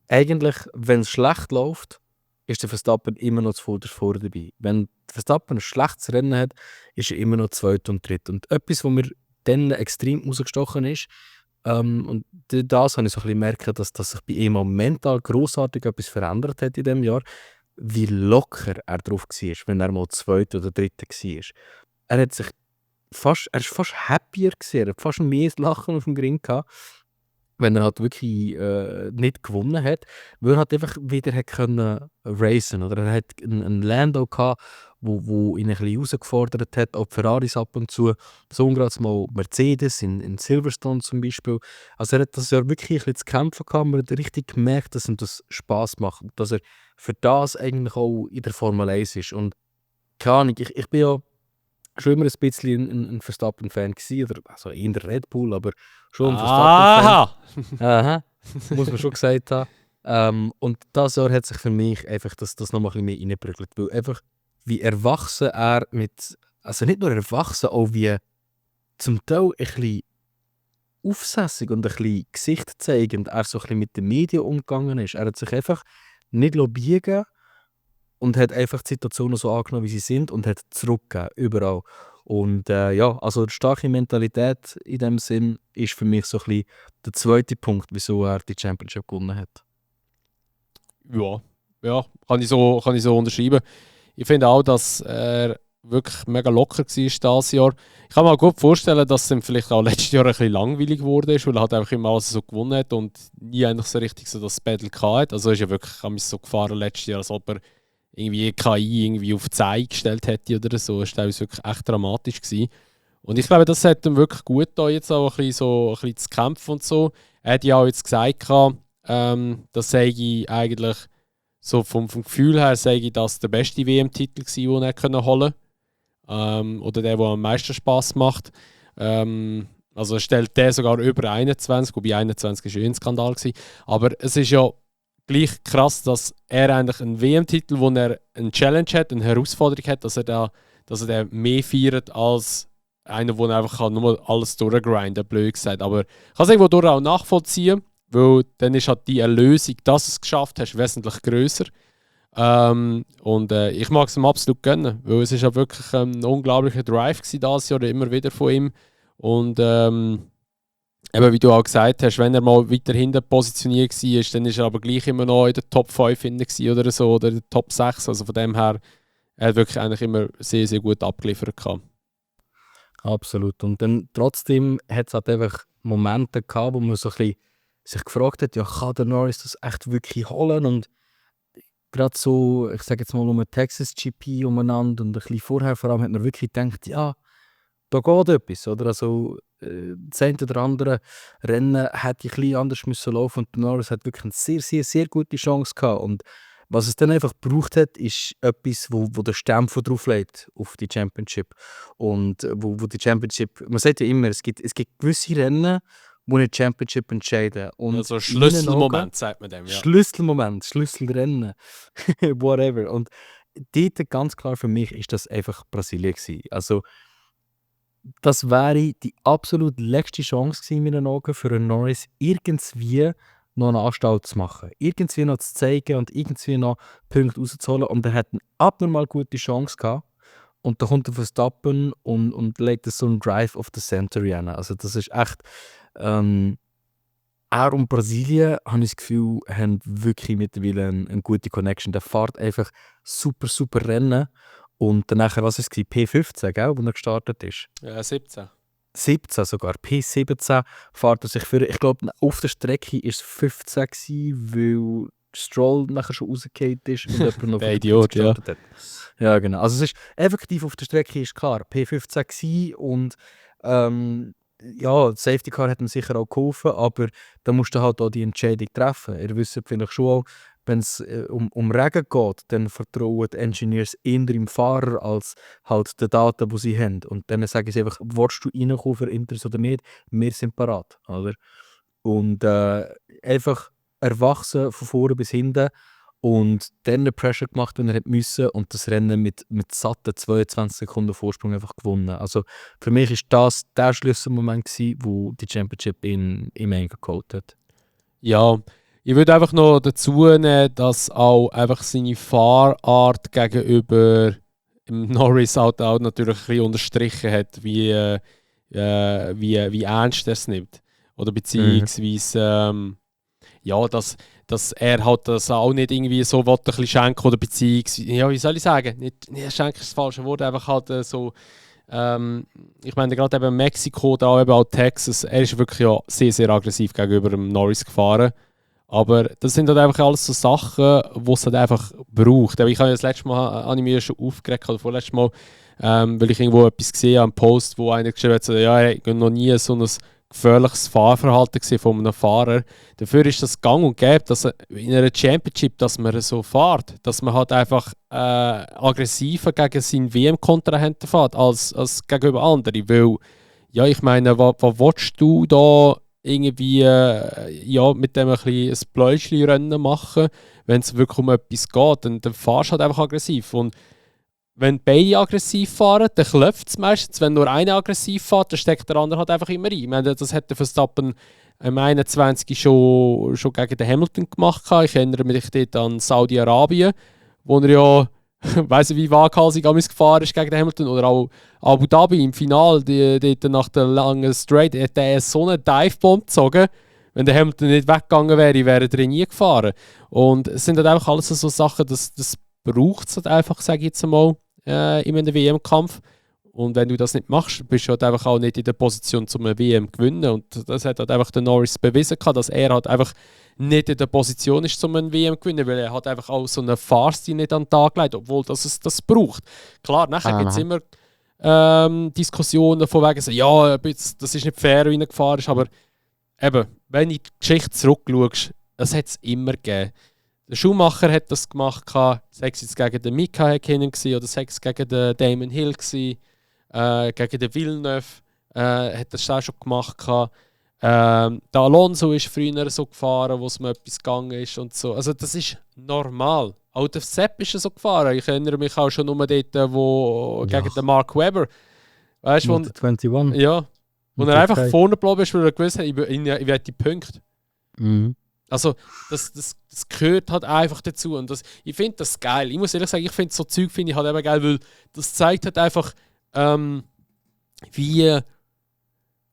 eigentlich, wenn es schlecht läuft, ist der Verstappen immer noch zuvorderst vorne dabei. Wenn Verstappen ein schlechtes Rennen hat, ist er immer noch Zweiter und Dritter. Und etwas, was mir dann extrem rausgestochen ist, und das habe ich so ein bisschen gemerkt, dass sich bei ihm auch mental grossartig etwas verändert hat in diesem Jahr, wie locker er drauf war, wenn er mal Zweiter oder Dritter war. Er ist fast happier gewesen, er hat fast mehr Lachen auf dem Grin gehabt, wenn er halt wirklich nicht gewonnen hat, weil er halt einfach wieder hat können racen, oder er hat einen Lando gehabt, wo ihn ein bisschen herausgefordert hat, auch die Ferraris ab und zu, so gerade mal Mercedes in Silverstone zum Beispiel. Also er hat das ja wirklich ein bisschen zu kämpfen gehabt, man hat richtig gemerkt, dass ihm das Spass macht, dass er für das eigentlich auch in der Formel 1 ist. Und keine Ahnung, ich bin ja schon immer ein bisschen ein Verstappen-Fan gewesen, oder also in der Red Bull, aber schon ein Verstappen-Fan. Aha, muss man schon gesagt haben. Und das Jahr hat sich für mich einfach das noch mal ein bisschen mehr reingeprügelt, weil einfach wie erwachsen er also nicht nur erwachsen, auch wie zum Teil ein bisschen aufsässig und ein bisschen gesichtszeigend er so ein bisschen mit den Medien umgegangen ist. Er hat sich einfach nicht biegen und hat einfach die Situationen so angenommen, wie sie sind und hat zurückgegeben, überall. Und ja, also eine starke Mentalität in dem Sinn ist für mich so ein bisschen der zweite Punkt, wieso er die Championship gewonnen hat. Ja, kann ich so unterschreiben. Ich finde auch, dass er wirklich mega locker war dieses Jahr. Ich kann mir auch gut vorstellen, dass es ihm vielleicht auch letztes Jahr ein bisschen langweilig wurde, weil er halt einfach immer alles so gewonnen hat und nie eigentlich so richtig so das Battle hatte. Also er ist ja wirklich so gefahren letztes Jahr, als ob er irgendwie KI irgendwie auf 10 gestellt hätte oder so. Das war wirklich echt dramatisch gewesen. Und ich glaube, das hat ihm wirklich gut da jetzt auch ein bisschen zu kämpfen und so. Er hat ja auch jetzt gesagt, das sei eigentlich so vom Gefühl her, sei das der beste WM-Titel gewesen, den er holen konnte. Oder der am meisten Spass macht. Also er stellt der sogar über 21, wobei 21 war ein Skandal gewesen. Aber es ist ja gleich krass, dass er eigentlich einen WM-Titel, wo er eine Challenge hat, eine Herausforderung hat, dass er den mehr feiert als einer, der einfach nur alles durchgrinden, blöd gesagt. Aber ich kann es irgendwo auch nachvollziehen, weil dann ist halt die Erlösung, dass du es geschafft hast, wesentlich grösser. Und ich mag es ihm absolut gönnen, weil es ist ja wirklich ein unglaublicher Drive gewesen dieses Jahr, immer wieder von ihm. Und eben, wie du auch gesagt hast, wenn er mal weiter hinten positioniert war, dann ist er aber gleich immer noch in der Top 5 oder so, oder in der Top 6. Also von dem her, er hat wirklich eigentlich immer sehr, sehr gut abgeliefert gehabt. Absolut. Und dann trotzdem hat es halt einfach Momente gehabt, wo man so ein bisschen sich gefragt hat, ja, kann der Norris das echt wirklich holen? Und gerade so, ich sage jetzt mal um Texas GP umeinander und ein bisschen vorher vor allem, hat man wirklich gedacht, ja, da geht etwas, oder? Also, das eine oder andere Rennen hätte ein bisschen anders müssen laufen und Norris hat wirklich eine sehr, sehr, sehr gute Chance gehabt. Und was es dann einfach gebraucht hat, ist etwas, wo der Stempel drauflegt auf die Championship. Und wo die Championship, man sagt ja immer, es gibt gewisse Rennen, die eine Championship entscheiden. Und Also in meinen Schlüsselmoment, Augen- sagt man dem, ja. Schlüsselmoment, Schlüsselrennen, whatever. Und dort ganz klar für mich ist das einfach Brasilien gewesen. Also das wäre die absolut letzte Chance gewesen, in meinen Augen, für einen Norris irgendwie noch eine Anstalt zu machen. Irgendwie noch zu zeigen und irgendwie noch Punkte rauszuholen. Und er hat eine abnormal gute Chance gehabt. Und da kommt der Verstappen und legt so einen Drive of the Century an. Also das ist echt... er und Brasilien, habe ich das Gefühl, haben wirklich mittlerweile eine gute Connection. Der fährt einfach super, super Rennen. Und dann nachher, was war es? P15, gell, wo er gestartet ist. 17. 17 sogar, P17 fährt er sich für. Ich glaube, auf der Strecke war es 15 gewesen, weil Stroll nachher schon rausgefallen ist und jemand noch Der Idiot, ja. gestartet hat. Ja, genau. Also es ist effektiv auf der Strecke ist klar, P15 gewesen und ja, das Safety Car hat ihm sicher auch geholfen, aber da musst du halt auch die Entscheidung treffen. Ihr wisst vielleicht schon auch, wenn es um Regen geht, dann vertrauen die Engineers eher im Fahrer als halt den Daten, die sie haben. Und dann sagen sie einfach, willst du reinkommen für Inters oder nicht? Wir sind parat. Oder? Und einfach erwachsen von vorne bis hinten und dann den Pressure gemacht, wenn er hätte müssen und das Rennen mit satten 22 Sekunden Vorsprung einfach gewonnen. Also für mich ist das der Schlüsselmoment gewesen, wo die Championship im Ende geholt hat. Ja, ich würde einfach noch dazu nehmen, dass auch einfach seine Fahrart gegenüber dem Norris auch natürlich ein bisschen unterstrichen hat, wie ernst er es nimmt. Oder beziehungsweise, ja, dass er halt das auch nicht irgendwie so ein bisschen schenken oder beziehungsweise, ja, wie soll ich sagen, nicht schenken ist das falsche Wort, einfach halt so, ich meine gerade eben Mexiko, da eben auch Texas, er ist wirklich ja sehr, sehr aggressiv gegenüber dem Norris gefahren. Aber das sind halt einfach alles so Sachen, die es halt einfach braucht. Aber ich habe ja das letzte Mal habe ich mich schon aufgeregt, oder vorletztes Mal, weil ich irgendwo etwas gesehen habe, einen Post, wo einer geschrieben hat, so, ja, er hat noch nie so ein gefährliches Fahrverhalten gesehen von einem Fahrer. Dafür ist das gang und gäbe, dass in einer Championship, dass man so fährt, dass man halt einfach aggressiver gegen seinen WM-Kontrahenten fährt, als gegenüber anderen. Weil, ja, ich meine, was willst du da irgendwie ja, mit dem ein bisschen ein Pläuschli-Rennen machen, wenn es wirklich um etwas geht, dann fahrst du halt einfach aggressiv. Und wenn beide aggressiv fahren, dann klopft es meistens. Wenn nur einer aggressiv fährt, dann steckt der andere halt einfach immer rein. Ich meine, das hat der Verstappen im 21 schon gegen den Hamilton gemacht. Ich erinnere mich dort an Saudi-Arabien, wo er ja, ich weiss nicht, wie waghalsig gefahren ist gegen den Hamilton. Oder auch Abu Dhabi im Finale, dort nach der langen Straight, hat er so einen Divebomb gezogen. Wenn der Hamilton nicht weggegangen wäre, wäre er nie gefahren. Und es sind halt einfach alles so Sachen, das braucht es halt einfach, sage ich jetzt einmal, in einem WM-Kampf. Und wenn du das nicht machst, bist du halt einfach auch nicht in der Position, um eine WM zu gewinnen. Und das hat halt einfach der Norris bewiesen, dass er halt einfach nicht in der Position ist, um eine WM zu gewinnen, weil er hat einfach auch so einen Fahrstil nicht an den Tag gelegt, obwohl es das braucht. Klar, nachher gibt es immer Diskussionen von wegen so, ja, das ist nicht fair, wie er gefahren ist, aber eben, wenn du in die Geschichte zurückschaust, das hat es immer gegeben. Der Schumacher hat das gemacht, sei es jetzt gegen den Mika Häkkinen oder sei es gegen den Damon Hill, gegen den Villeneuve hat das auch schon gemacht. Der Alonso ist früher so gefahren, wo es mir etwas gegangen ist und so. Also das ist normal. Auch der Sepp ist so gefahren. Ich erinnere mich auch schon nur dort, gegen den Mark Webber. Weißt du, 21. Ja, wo er einfach vorne geblieben ist, weil er gewusst hat, ich will die Punkte. Mhm. Also, das gehört halt einfach dazu. Und ich finde das geil. Ich muss ehrlich sagen, ich finde so Zeug finde ich halt eben geil, weil das zeigt halt einfach, wie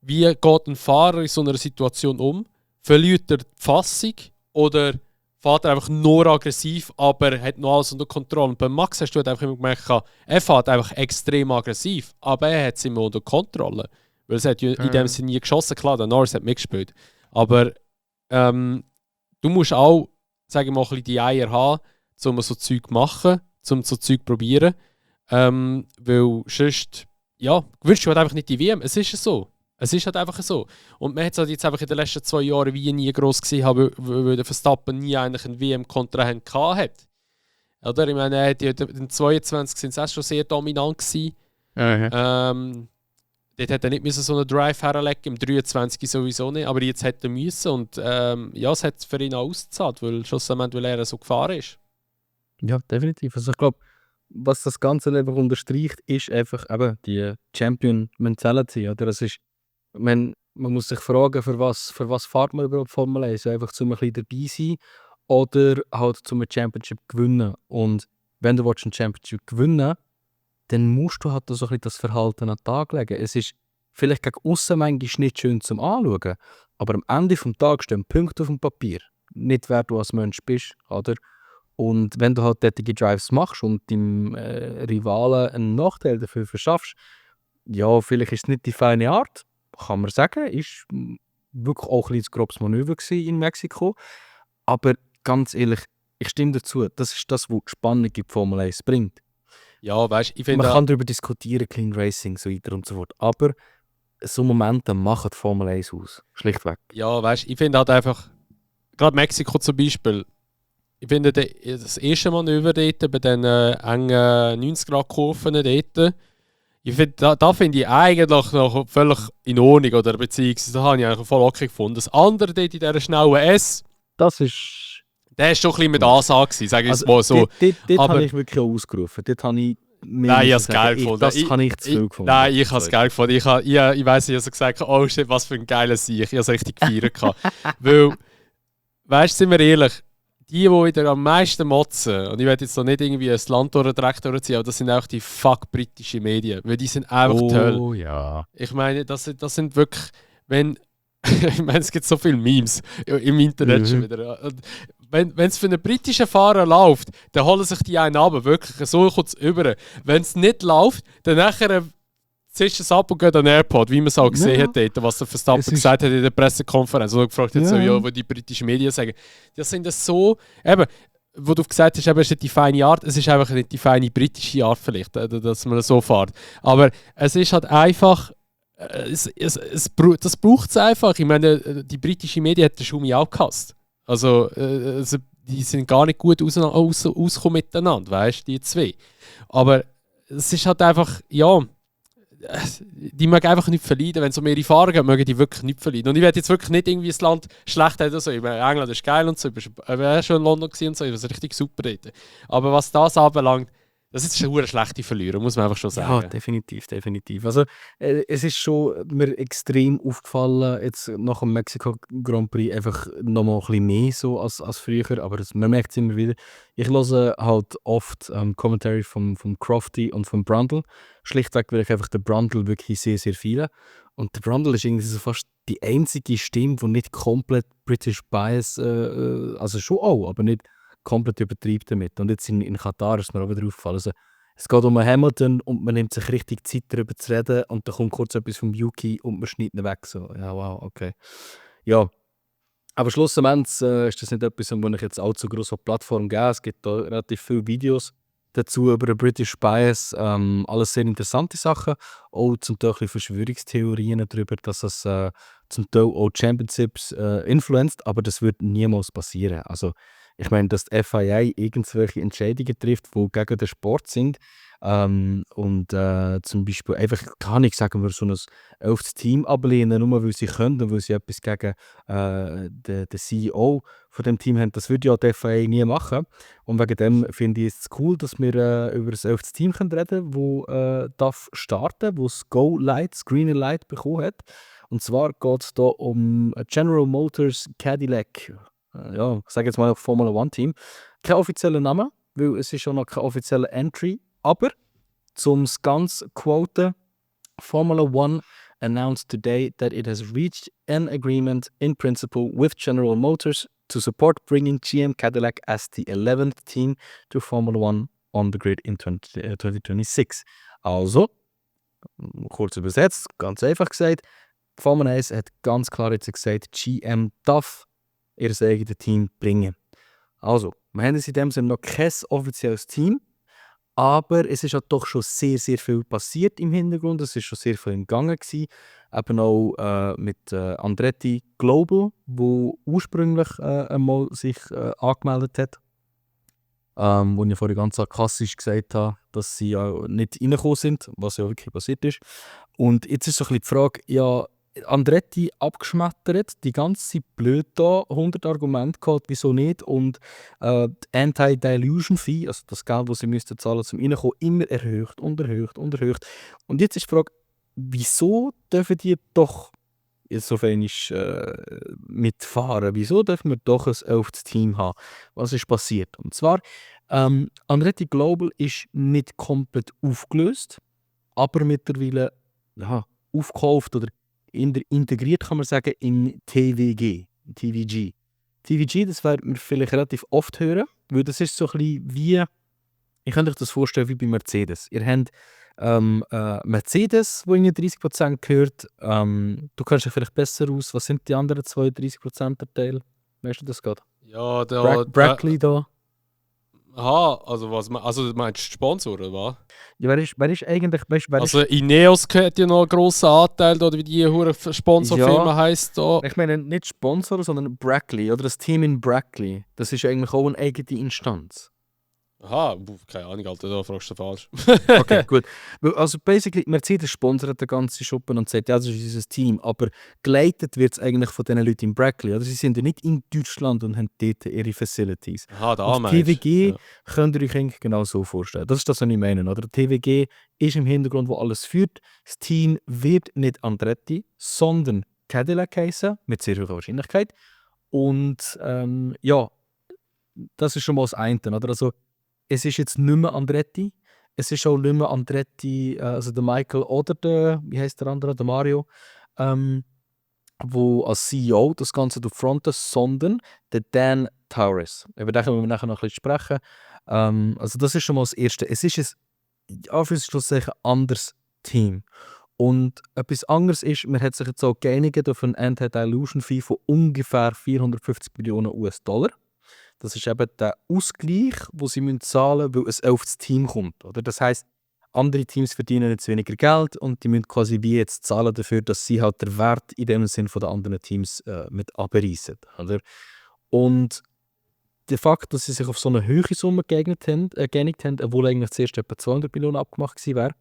geht ein Fahrer in so einer Situation um. Verliert er die Fassung oder fährt er einfach nur aggressiv, aber hat noch alles unter Kontrolle. Und bei Max hast du halt einfach immer gemerkt, er fährt einfach extrem aggressiv, aber er hat es immer unter Kontrolle. Weil es hat ja in dem Sinne nie geschossen. Klar, der Norris hat mitgespielt. Aber du musst auch, sage ich mal, ein bisschen die Eier haben, um so Zeug zu machen, um so Zeug zu probieren. Weil sonst, ja, gewünscht du halt einfach nicht die WM. Es ist so. Es ist halt einfach so. Und man hat es halt jetzt einfach in den letzten 2 Jahren wie nie gross gesehen, weil der Verstappen nie eigentlich einen WM-Kontrahent hatte. Oder? Ich meine, in 22 sind sie auch schon sehr dominant gewesen. Dort hätte er nicht müssen so einen Drive herlegen, im 23 sowieso nicht, aber jetzt hätte er müssen. Und ja, es hat für ihn auch ausgezahlt, weil schlussendlich, weil er so gefahren ist. Ja, definitiv. Also ich glaube, was das Ganze einfach unterstreicht, ist einfach eben die Champion-Mentality. Oder? Das ist, man muss sich fragen, für was fährt man überhaupt Formel 1? Einfach zum ein bisschen dabei sein oder halt zum ein Championship gewinnen. Und wenn du ein Championship gewinnen willst, dann musst du halt so ein bisschen das Verhalten an den Tag legen. Es ist vielleicht gegen aussen manchmal nicht schön zum Anschauen, aber am Ende des Tages stehen Punkte auf dem Papier. Nicht wer du als Mensch bist, oder? Und wenn du halt solche Drives machst und deinem Rivalen einen Nachteil dafür verschaffst, ja, vielleicht ist es nicht die feine Art, kann man sagen, ist wirklich auch ein grobes Manöver in Mexiko. Aber ganz ehrlich, ich stimme dazu, das ist das, was die Spannung in Formel 1 bringt. Ja, weißt du, ich finde. Man kann darüber diskutieren, Clean Racing, so weiter und so fort. Aber so Momente machen die Formel 1 aus. Schlichtweg. Ja, weißt du, ich finde halt einfach, gerade Mexiko zum Beispiel, ich finde das erste Manöver dort, bei den engen 90-Grad-Kurven dort, ich finde, da finde ich eigentlich noch völlig in Ordnung, oder beziehungsweise da habe ich eigentlich voll okay gefunden. Das andere dort in dieser schnellen S, Das ist... der war schon ein bisschen mit Ansage gewesen, sage ich es mal so. Dort Aber- habe ich wirklich auch ausgerufen. Dort habe ich... Nein, ich habe es geil gefunden. Das habe ich zu viel gefunden. Nein, ich habe es geil gefunden. Ich weiss, ich habe so gesagt, oh shit, was für ein geiler Sieg. Ich habe es richtig gefeiert. Weil, weißt du, sind wir ehrlich, die wieder am meisten motzen, und ich werde jetzt noch nicht irgendwie ein Land direkt durchziehen, aber das sind auch die fuck britischen Medien, weil die sind einfach toll. Oh ja. Ich meine, das sind wirklich, wenn, ich meine, es gibt so viele Memes im Internet schon wieder. Und wenn es für einen britischen Fahrer läuft, dann holen sich die einen ab, wirklich, so kommt es über. Wenn es nicht läuft, dann nachher ziehst du es ab und geht an den Airport, wie man es auch gesehen hat, dort, was der Verstappen gesagt hat in der Pressekonferenz. Oder gefragt hat, so, ja, wo die britischen Medien sagen. Das sind das so, eben, wo du gesagt hast, eben, es ist nicht die feine Art, es ist einfach nicht die feine britische Art vielleicht, dass man so fährt. Aber es ist halt einfach, das braucht es einfach. Ich meine, die britische Medien hat den Schumi auch gehasst. Also, die sind gar nicht gut ausgekommen miteinander, weißt du, die zwei. Aber es ist halt einfach, ja, die mögen einfach nicht verlieren. Wenn es um ihre Fahrer geht, mögen die wirklich nicht verlieren. Und ich werde jetzt wirklich nicht irgendwie das Land schlecht haben oder so. Ich meine, England ist geil und so. Ich war schon in London und so. Das ist richtig super dort. Aber was das anbelangt, das ist eine schlechte Verlierer, muss man einfach schon sagen. Ja, definitiv. Also, es ist schon mir extrem aufgefallen, jetzt nach dem Mexiko Grand Prix einfach nochmal ein bisschen mehr so als früher, aber man merkt es immer wieder. Ich höre halt oft Commentary vom Crofty und vom Brundle. Schlichtweg, weil ich einfach den Brundle wirklich sehr, sehr viele. Und der Brundle ist irgendwie so fast die einzige Stimme, die nicht komplett British Bias, also schon auch, aber nicht komplett übertreibt damit. Und jetzt in Katar ist mir auch wieder aufgefallen. Also, es geht um Hamilton und man nimmt sich richtig Zeit, darüber zu reden. Und dann kommt kurz etwas vom Yuki und man schneidet ihn weg. So, ja, wow, okay. Ja, aber schlussendlich ist das nicht etwas, wo ich jetzt allzu groß auf die Plattform gehe. Es gibt da relativ viele Videos dazu über den British Bias. Alles sehr interessante Sachen. Auch zum Teil ein bisschen Verschwörungstheorien darüber, dass das zum Teil auch Championships influenzt. Aber das wird niemals passieren. Also, ich meine, dass die FIA irgendwelche Entscheidungen trifft, die gegen den Sport sind. Und zum Beispiel einfach, kann ich sagen, wir so ein 11. Team ablehnen, nur weil sie können und weil sie etwas gegen den CEO von dem Team haben. Das würde ja die FIA nie machen. Und wegen dem finde ich es cool, dass wir über das 11. Team reden können, das darf starten, das das Go-Light, das Green Light bekommen hat. Und zwar geht es hier um General Motors Cadillac. Ja, ich sage jetzt mal Formula One Team. Kein offizieller Name, weil es ist schon noch kein offizieller Entry. Aber zum ganz quoten, Formula One announced today that it has reached an agreement in principle with General Motors to support bringing GM Cadillac as the 11th team to Formula One on the grid in 2026. Also, kurz übersetzt, ganz einfach gesagt, Formula 1 hat ganz klar jetzt gesagt, GM darf ihr eigenes Team bringen. Also, wir haben in dem Sinne noch kein offizielles Team, Aber es ist halt doch schon sehr, sehr viel passiert im Hintergrund. Es ist schon sehr viel im Gange gewesen. Eben auch mit Andretti Global, wo ursprünglich einmal sich angemeldet hat. Wo ich vorhin ganz sarkastisch gesagt habe, dass sie ja nicht reingekommen sind, was ja wirklich passiert ist. Und jetzt ist so ein bisschen die Frage, ja, Andretti abgeschmettert, die ganze Zeit blöd da, 100 Argumente gehabt, wieso nicht. Und die Anti-Dilution-Fee, also das Geld, das sie müssten zahlen, zum Reinkommen, immer erhöht und erhöht und erhöht. Und jetzt ist die Frage, wieso dürfen die doch so wenig mitfahren? Wieso dürfen wir doch ein 11. Team haben? Was ist passiert? Und zwar, Andretti Global ist nicht komplett aufgelöst, aber mittlerweile aufgekauft oder integriert, kann man sagen, in TVG. TVG, das werden wir vielleicht relativ oft hören, weil das ist so ein bisschen wie, ich kann euch das vorstellen wie bei Mercedes. Ihr habt Mercedes, wo irgendwie 30% gehört. Du kennst dich vielleicht besser aus. Was sind die anderen 32% der Teil? Weißt du das gerade? Ja, der... Brackley da. Aha, also du meinst Sponsor, oder was? Ja, wer ist eigentlich... Also Ineos hat ja noch einen grossen Anteil, oder wie die hure Sponsorfirma heisst. Da. Ich meine nicht Sponsor, sondern Brackley, oder das Team in Brackley. Das ist eigentlich auch eine eigene Instanz. Aha, keine Ahnung, Alter, da fragst du falsch. Okay, gut. Also basically, Mercedes sponsert den ganzen Schuppen und sagt, ja, das ist unser Team, aber geleitet wird es eigentlich von diesen Leuten in Brackley. Oder? Sie sind ja nicht in Deutschland und haben dort ihre Facilities. Aha, da und TVG könnt ihr euch eigentlich genau so vorstellen. Das ist das, was ich meine. Oder? TVG ist im Hintergrund, wo alles führt. Das Team wird nicht Andretti, sondern Cadillac heißen, mit sehr hoher Wahrscheinlichkeit. Und ja, das ist schon mal das eine. Oder? Also, es ist jetzt nicht mehr Andretti. Es ist auch nicht mehr Andretti, also der Michael oder der, wie heißt der andere, der Mario, wo als CEO das Ganze fronten, sondern der Dan Towers. Über den können wir nachher noch ein bisschen sprechen. Also das ist schon mal das Erste. Es ist ein Anführungsschlusszeichen anderes Team. Und etwas anderes ist, man hat sich jetzt auch geeinigt auf einen Anti-Dilution-Fee von ungefähr 450 Millionen US-Dollar. Das ist eben der Ausgleich, den sie zahlen müssen, weil ein 11. Team kommt. Oder? Das heisst, andere Teams verdienen jetzt weniger Geld und die müssen quasi wie jetzt zahlen dafür, dass sie halt den Wert in dem Sinn von den anderen Teams mit abreißen. Oder? Und der Fakt, dass sie sich auf so eine hohe Summe geeinigt haben, obwohl eigentlich zuerst etwa 200 Millionen abgemacht gewesen wäre,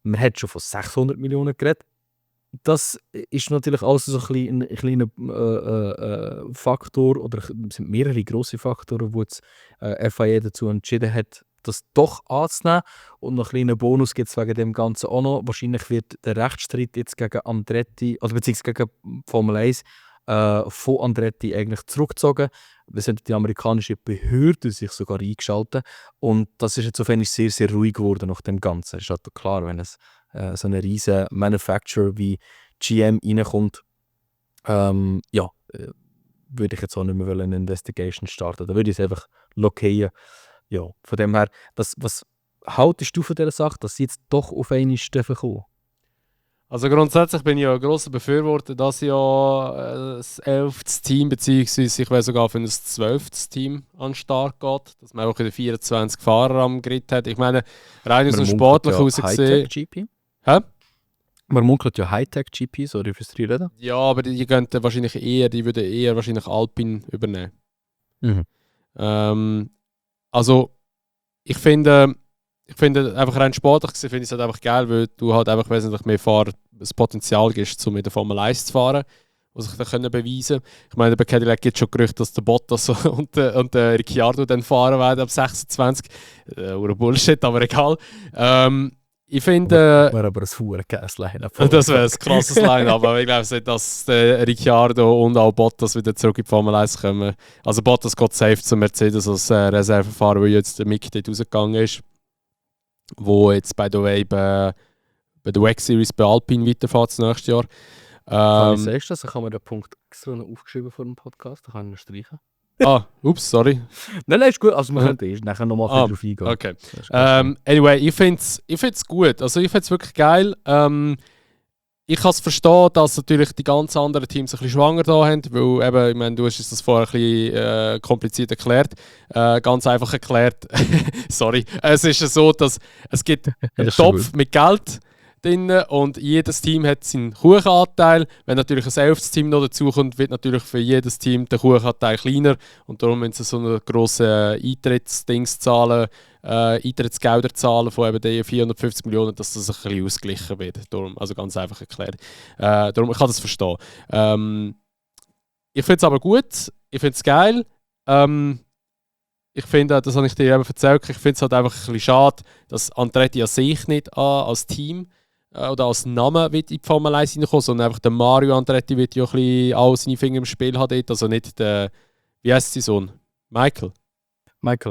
man hat schon von 600 Millionen geredet. Das ist natürlich alles so ein kleiner Faktor, oder es sind mehrere grosse Faktoren, wo jetzt FIA dazu entschieden hat, das doch anzunehmen. Und noch einen kleinen Bonus gibt es wegen dem Ganzen auch noch. Wahrscheinlich wird der Rechtsstreit jetzt gegen Andretti, oder beziehungsweise gegen Formel 1, von Andretti eigentlich zurückgezogen. Es haben die amerikanische Behörden sich sogar eingeschaltet. Und das ist jetzt auf einmal sehr, sehr ruhig geworden nach dem Ganzen. Es ist halt klar, wenn es so ein riesen Manufacturer wie GM reinkommt, würde ich jetzt auch nicht mehr eine Investigation starten. Da würde ich es einfach blockieren. Ja, von dem her, was haltest du von dieser Sache, dass sie jetzt doch auf einmal kommen? Also grundsätzlich bin ich ja ein grosser Befürworter, dass ja das 11. Team, beziehungsweise ich wäre sogar für ein 12. Team an den Start geht, dass man auch wieder 24 Fahrer am Grid hat. Ich meine, rein aus dem sportlich raus gesehen... GP? Hä? Man munkelt ja Hightech-GP, sorry fürs Reden. Ja, aber die könnten wahrscheinlich die würden eher wahrscheinlich Alpine übernehmen. Also, ich finde einfach rein sportlich gesehen, finde ich es halt einfach geil, weil du halt einfach wesentlich mehr das Potenzial gibst, um in der Formel 1 zu fahren, was sich dann beweisen können. Ich meine, bei Cadillac gibt es schon Gerüchte, dass der Bottas und der Ricciardo dann fahren werden ab 26. Oder Bullshit, aber egal. Ich finde... Wäre aber ein vergeiles Line-Up. Das wäre ein krasses Line-Up, aber ich glaube nicht, dass Ricciardo und auch Bottas wieder zurück in die Formel 1 kommen. Also Bottas geht safe zu Mercedes als Reservefahrer, weil jetzt der Mick dort rausgegangen ist. Wo jetzt, by the way, bei der WEC Series bei Alpine weiterfährt das nächste Jahr. Sagst du das? Ich habe mir den Punkt extra noch aufgeschrieben vor dem Podcast, da kann ich ihn streichen. Ups, sorry. Nein, ist gut, also wir können nachher nochmal drauf eingehen. Okay. Anyway, ich find's gut, also ich find's wirklich geil. ich kann es verstehen, dass natürlich die ganz anderen Teams ein bisschen schwanger da haben, weil eben, ich meine, du hast das vorher ein bisschen kompliziert erklärt. Ganz einfach erklärt, sorry. Es ist ja so, dass es gibt einen Topf mit Geld drin und jedes Team hat seinen Kuchenanteil. Wenn natürlich ein 11. Team noch dazukommt, wird natürlich für jedes Team der Kuchenanteil kleiner und darum müssen sie so eine grosse Eintrittsgelder zahlen von eben den 450 Millionen, dass das ein bisschen ausgeglichen wird. Darum, also ganz einfach erklärt. Darum, ich kann das verstehen. Ich finde es aber gut, ich finde es geil. Ich finde, das habe ich dir eben erzählt, ich finde es halt einfach ein bisschen schade, dass Andretti an sich nicht als Team oder als Name wird in die Formel 1 reinkommen, sondern einfach der Mario Andretti wird ja ein bisschen all seine Finger im Spiel haben dort, also nicht der, wie heißt sein Sohn? Michael,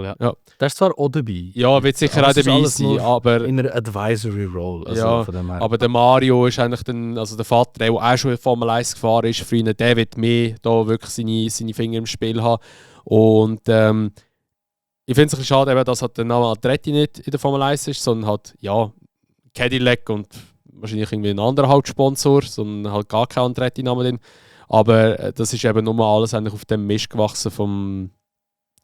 ja. Ja. Der ist zwar auch dabei. Ja, wird sicher Aber auch es ist dabei alles sein, nur aber... in einer Advisory Role. Also Ja, von dem her. aber der Mario ist eigentlich also der Vater, der auch schon in Formel 1 gefahren ist, für ihn, der wird mehr da wirklich seine Finger im Spiel haben. Und ich finde es ein bisschen schade, eben, dass halt der Name Andretti nicht in der Formel 1 ist, sondern halt, ja, Cadillac und wahrscheinlich irgendwie ein anderer Hauptsponsor, sondern halt gar kein Andretti-Name drin. Aber das ist eben nur alles eigentlich auf dem Mist gewachsen vom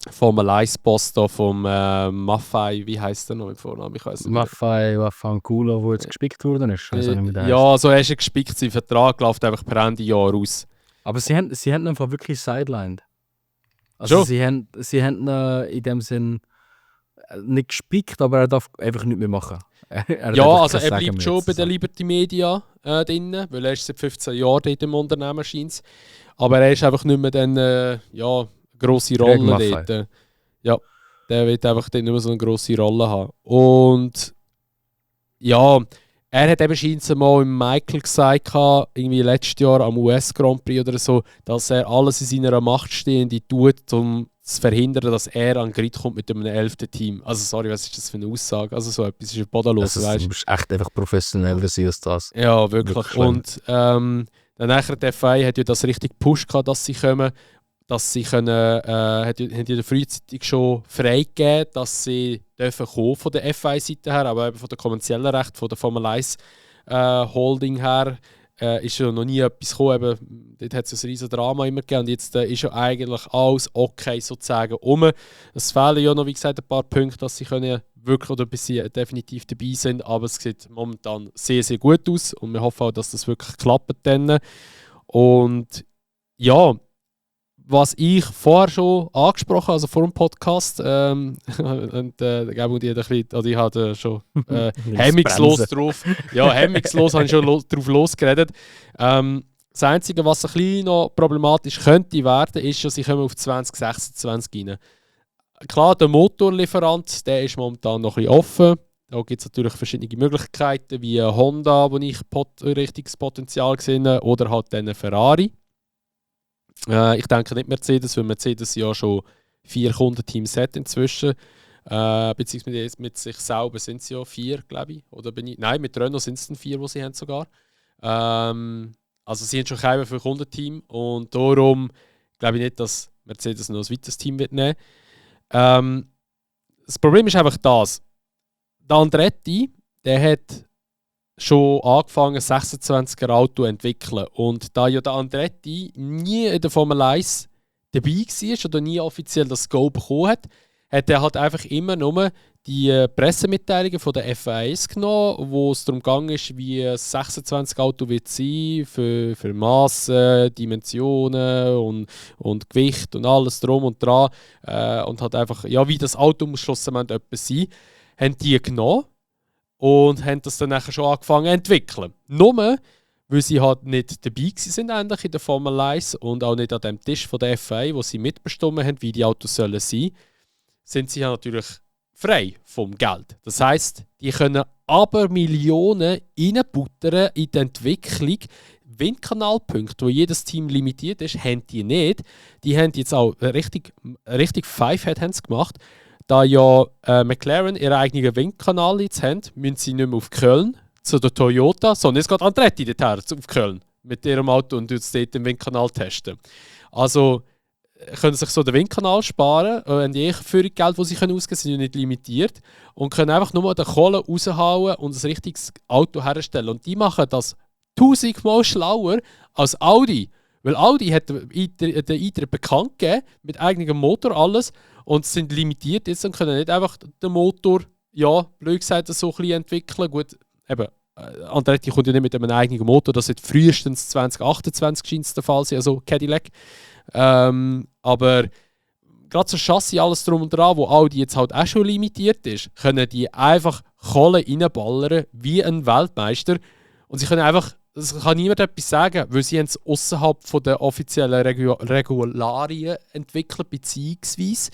Formel 1-Boss da, vom Maffei, wie heisst der noch mit Vornamen? Ich weiß nicht. Maffei Wafangula, der jetzt gespickt worden ist. Weiss auch nicht, wie der heisst. Ja, also er ist gespickt, sein Vertrag läuft einfach per Ende Jahr aus. Aber sie haben ihn einfach wirklich sidelined. Also sie haben ihn in dem Sinn nicht gespickt, aber er darf einfach nichts mehr machen. Ja, also er bleibt schon bei der Liberty Media drin, weil er ist seit 15 Jahren dort im Unternehmen scheint. Aber er ist einfach nicht mehr dann, grosse Rolle dort. Ja, der wird einfach dann nicht mehr so eine grosse Rolle haben. Und ja, er hat eben scheinbar mal im Michael gesagt, irgendwie letztes Jahr am US Grand Prix oder so, dass er alles in seiner Macht Stehende tut, um zu verhindern, dass er an den Grid kommt mit einem 11. Team. Also sorry, was ist das für eine Aussage? Also so etwas ist bodenlos, weißt du? musst echt einfach professioneller sein als das. Ja, wirklich. Und dann nachher die FIA hat ja das richtig gepusht, dass sie kommen, dass sie können, haben ja frühzeitig schon freigegeben, dass sie dürfen kommen von der FIA-Seite her, aber eben von der kommerziellen Recht, von der Formel 1 Holding her, ist ja noch nie etwas gekommen. Eben, dort hat es ein riesen Drama immer gegeben und jetzt ist ja eigentlich alles okay sozusagen um. Es fehlen ja noch, wie gesagt, ein paar Punkte, dass sie können wirklich oder bis sie definitiv dabei sind, aber es sieht momentan sehr, sehr gut aus und wir hoffen auch, dass das wirklich klappt dann. Und ja, was ich vorher schon angesprochen habe, also vor dem Podcast, und der Gabi und ich, ich hatte schon hemmungslos drauf. Ja, hemmungslos habe ich schon drauf losgeredet. Das Einzige, was ein bisschen noch problematisch könnte werden, ist, dass sie kommen auf 2026 rein. Klar, der Motorlieferant, der ist momentan noch ein bisschen offen. Da gibt es natürlich verschiedene Möglichkeiten, wie Honda, wo ich richtiges Potenzial sehe, oder halt dann Ferrari. Ich denke nicht Mercedes, weil Mercedes ja schon 4 Kundenteams hat inzwischen. Beziehungsweise mit sich selber sind es ja 4, glaube ich. Oder nein, mit Renault sind es dann 4, die sie haben sogar. Also sie haben schon kein für Kundenteam und darum glaube ich nicht, dass Mercedes noch ein weiteres Team wird nehmen. Das Problem ist einfach das. Der Andretti, der hat schon angefangen, ein 26er Auto zu entwickeln. Und da ja der Andretti nie in der Formel 1 dabei war oder nie offiziell das Go bekommen hat, hat er halt einfach immer nur die Pressemitteilungen von der FIA genommen, wo es darum ging, wie ein 26-Auto wird sein für Masse, Dimensionen und Gewicht und alles drum und dran. Und hat einfach, ja, wie das Auto muss schlussendlich etwas sein, haben die genommen. Und haben das dann nachher schon angefangen zu entwickeln. Nur, weil sie halt nicht dabei waren eigentlich in der Formel 1 und auch nicht an dem Tisch von der FIA, wo sie mitbestimmt haben, wie die Autos sollen sein, sind sie ja natürlich frei vom Geld. Das heisst, die können aber Millionen reinbuttern in die Entwicklung. Windkanalpunkte, wo jedes Team limitiert ist, haben die nicht. Die haben jetzt auch richtig Fivehead gemacht. Da ja McLaren ihren eigenen Windkanal jetzt haben, müssen sie nicht mehr auf Köln zu der Toyota, sondern es geht Andretti dorthin, auf Köln mit ihrem Auto und dort den Windkanal testen. Also können sich so den Windkanal sparen, haben die für das Geld, das sie ausgeben können, sind nicht limitiert und können einfach nur den Kohle raushauen und ein richtiges Auto herstellen. Und die machen das 1000-mal schlauer als Audi. Weil Audi hat den Eintritt bekannt gegeben, mit eigenem Motor, alles. Und sind limitiert jetzt und können nicht einfach den Motor, ja, blöd gesagt, so ein bisschen entwickeln. Gut, eben, Andretti kommt ja nicht mit einem eigenen Motor, das wird frühestens 2028 scheint es der Fall sein, also Cadillac. Aber gerade so Chassis, alles drum und dran, wo Audi jetzt halt auch schon limitiert ist, können die einfach Kohle reinballern wie ein Weltmeister. Und sie können einfach, das kann niemand etwas sagen, weil sie es außerhalb der offiziellen Regularien entwickelt, beziehungsweise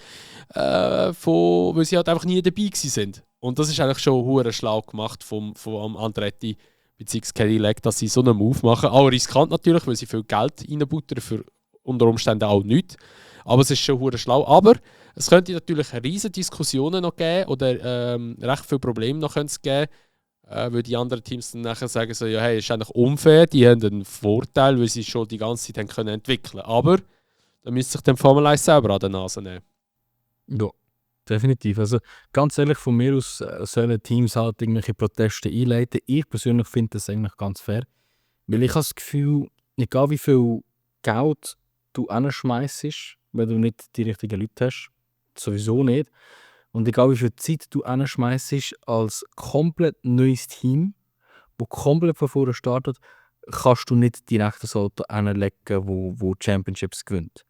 weil sie halt einfach nie dabei sind. Und das ist eigentlich schon hure schlau gemacht vom Andretti bzw. Cadillac, dass sie so einen Move machen. Auch riskant natürlich, weil sie viel Geld reinbuttern, für unter Umständen auch nichts. Aber es ist schon hure schlau. Aber es könnte natürlich riesige Diskussionen noch geben oder recht viele Probleme noch geben, weil die anderen Teams dann nachher sagen so, ja, hey, ist eigentlich unfair, die haben einen Vorteil, weil sie schon die ganze Zeit haben können entwickeln. Aber da müsste sich dann Formel 1 selber an der Nase nehmen. Ja, definitiv. Also ganz ehrlich, von mir aus sollen Teams halt irgendwelche Proteste einleiten. Ich persönlich finde das eigentlich ganz fair. Weil ich habe das Gefühl, egal wie viel Geld du hinschmeissest, wenn du nicht die richtigen Leute hast, sowieso nicht. Und egal wie viel Zeit du hinschmeissest als komplett neues Team, das komplett von vorne startet, kannst du nicht direkt das Auto hinlegen, wo Championships gewinnt.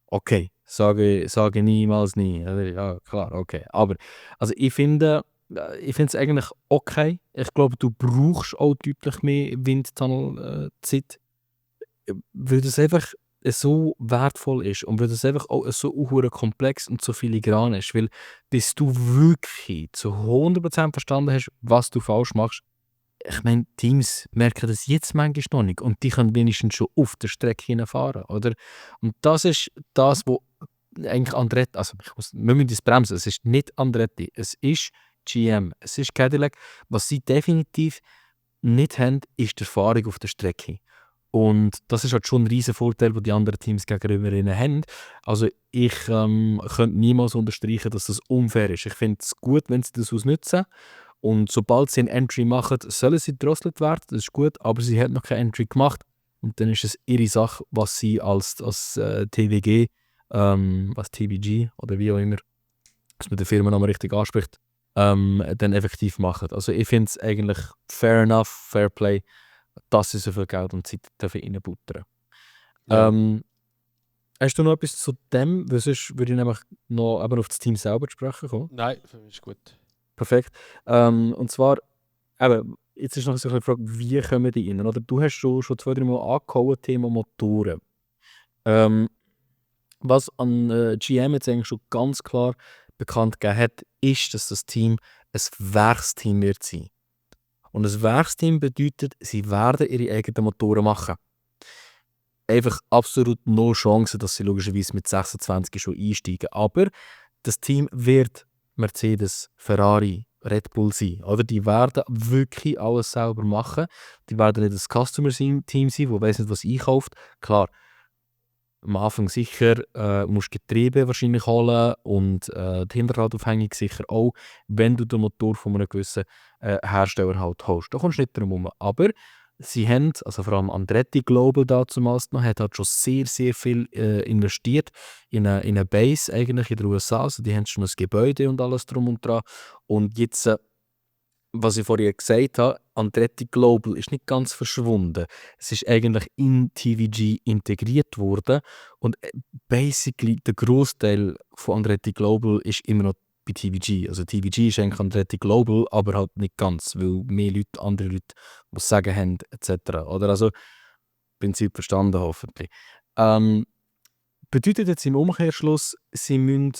Okay, sage niemals nie. Ja, klar, okay. Aber also ich finde es eigentlich okay. Ich glaube, du brauchst auch deutlich mehr Windtunnelzeit, weil das einfach so wertvoll ist und weil das einfach auch so komplex und so filigran ist. Weil bis du wirklich zu 100% verstanden hast, was du falsch machst, ich meine, Teams merken das jetzt manchmal noch nicht und die können wenigstens schon auf der Strecke hinfahren, oder? Und das ist das, wo eigentlich Andretti, also wir müssen das bremsen, es ist nicht Andretti, es ist GM, es ist Cadillac. Was sie definitiv nicht haben, ist die Erfahrung auf der Strecke. Und das ist halt schon ein riesen Vorteil, den die anderen Teams gegenüber ihnen haben. Also ich könnte niemals unterstreichen, dass das unfair ist. Ich finde es gut, wenn sie das ausnutzen. Und sobald sie ein Entry machen, sollen sie gedrosselt werden, das ist gut, aber sie haben noch kein Entry gemacht. Und dann ist es ihre Sache, was sie als TWG, was TVG oder wie auch immer, dass man den Firmennamen richtig anspricht, dann effektiv machen. Also ich finde es eigentlich fair enough, fair play, dass sie so viel Geld und Zeit reinbuttern. Ja. Hast du noch etwas zu dem? Weil sonst würde ich nämlich noch auf das Team selber zu sprechen kommen. Nein, für mich ist gut. Perfekt. Und zwar, jetzt ist noch so eine Frage, wie kommen die rein? Oder du hast schon 2-3 Mal angehauen, Thema Motoren. Was an GM jetzt eigentlich schon ganz klar bekannt gegeben hat, ist, dass das Team ein Werksteam wird sein. Und ein Werksteam bedeutet, sie werden ihre eigenen Motoren machen. Einfach absolut no Chance, dass sie logischerweise mit 26 schon einsteigen. Aber das Team wird Mercedes, Ferrari, Red Bull sein. Oder? Die werden wirklich alles selber machen. Die werden nicht ein Customer-Team sein, das weiss nicht, was einkauft. Klar, am Anfang sicher musst du Getriebe wahrscheinlich holen und die Hinterradaufhängung sicher auch, wenn du den Motor von einem gewissen Hersteller halt holst. Da kommst du nicht drum herum. Aber sie haben, also vor allem Andretti Global damals noch, hat halt schon sehr, sehr viel investiert in eine Base eigentlich in den USA. Also die haben schon ein Gebäude und alles drum und dran. Und jetzt, was ich vorhin gesagt habe, Andretti Global ist nicht ganz verschwunden. Es ist eigentlich in TVG integriert worden und basically der Großteil von Andretti Global ist immer noch bei TVG. Also TVG ist eigentlich Andretti Global, aber halt nicht ganz, weil mehr Leute, andere Leute, die es sagen haben, etc. Oder also, Prinzip verstanden hoffentlich. Bedeutet jetzt im Umkehrschluss, sie müssen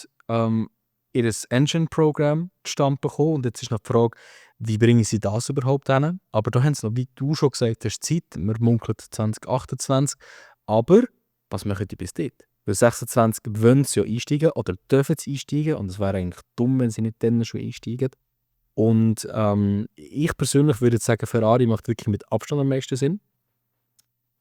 ihr Engine-Programm zustande bekommen und jetzt ist noch die Frage, wie bringen sie das überhaupt hin? Aber da haben sie noch, wie du schon gesagt hast, Zeit. Wir munkeln 2028. Aber was machen die bis dort? Weil 26 wollen sie ja einsteigen oder dürfen sie einsteigen und es wäre eigentlich dumm, wenn sie nicht dann schon einsteigen. Und ich persönlich würde sagen, Ferrari macht wirklich mit Abstand am meisten Sinn.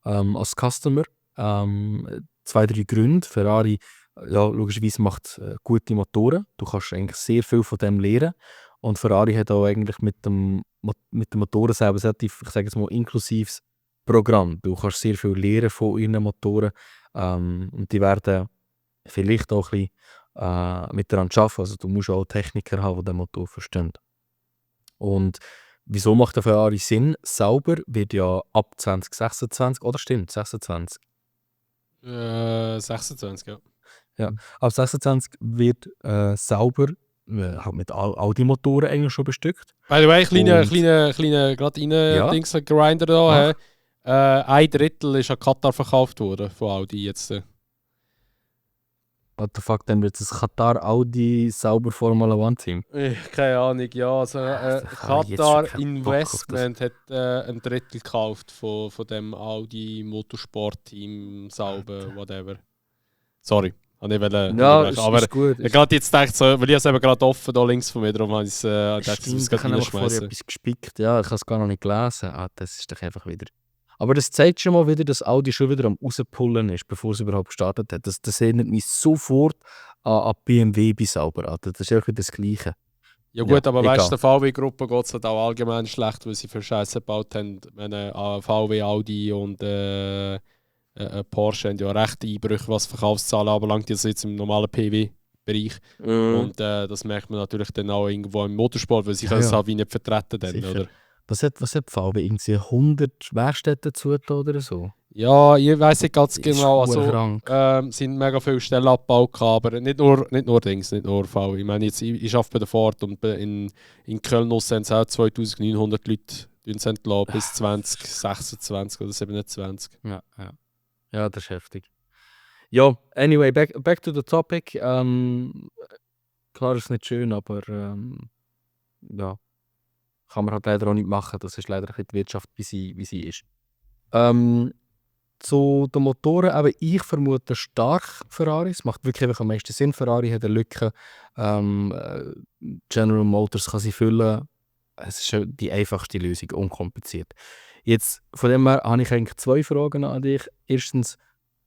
Als Customer. 2-3 Gründe. Ferrari ja, logischerweise macht gute Motoren. Du kannst eigentlich sehr viel von dem lernen. Und Ferrari hat auch eigentlich mit dem Motoren selber relativ, ich sage jetzt mal, inklusives Programm. Du kannst sehr viel lernen von ihren Motoren und die werden vielleicht auch ein bisschen miteinander arbeiten. Also du musst auch Techniker haben, die den Motor verstehen. Und wieso macht der Ferrari Sinn? Sauber wird ja ab 2026, oder stimmt, 26? 26, ja. Ja, ab 26 wird Sauber halt mit Audi-Motoren eigentlich schon bestückt. By the way, kleine Und- gerade rein Ja. Grinder da. Ein Drittel ist an Katar verkauft worden von Audi jetzt. What the fuck, dann wird es Qatar Audi Sauber Formula One Team. Keine Ahnung, ja. Also, ich habe jetzt schon Qatar keinen Bock auf das. Investment hat ein Drittel gekauft von dem Audi Motorsport-Team, Sauber, whatever. Sorry, habe ich wollen Ja, unterbrechen. Aber ist gut. ich gerade jetzt gedacht, so, weil ich es eben gerade offen da links von mir, darum habe ich es gedacht, Stimmt, es ich gerade habe einfach vorher reinschmeißen. etwas gespickt. Ja, ich habe es gar noch nicht gelesen. Das ist doch einfach wieder... Aber das zeigt schon mal wieder, dass Audi schon wieder am rauspullen ist, bevor es überhaupt gestartet hat. Das erinnert mich sofort an BMW bei Sauber. Das ist irgendwie das Gleiche. Ja gut, Ja, aber weißt du, egal. der VW-Gruppe geht es halt auch allgemein schlecht, weil sie für Scheiße gebaut haben. Meine, VW, Audi und Porsche haben ja recht Einbrüche, was Verkaufszahlen anbelangt, jetzt im normalen PW-Bereich. Und das merkt man natürlich dann auch irgendwo im Motorsport, weil sie können es ja. halt wie nicht vertreten dann, Sicher. oder? Was hat VW? Irgendwie 100 Werkstätten zugetan oder so? Ja, ich weiss nicht ganz Ist genau. Also, krank. sind mega viele Stellen abgebaut, aber nicht nur VW. Ich meine, jetzt, ich arbeite bei der Ford und in Köln haben es auch 2900 Leute entlassen bis 2026 oder 27. Ja, ja. Ja, das ist heftig. Ja, anyway, back to the topic. Klar ist es nicht schön, aber ja, kann man halt leider auch nicht machen. Das ist leider ein bisschen die Wirtschaft, wie sie ist. Zu den Motoren, aber ich vermute stark Ferrari. Es macht wirklich einfach am meisten Sinn. Ferrari hat eine Lücke. General Motors kann sie füllen. Es ist schon die einfachste Lösung, unkompliziert. Jetzt, von dem her habe ich eigentlich 2 Fragen an dich. Erstens,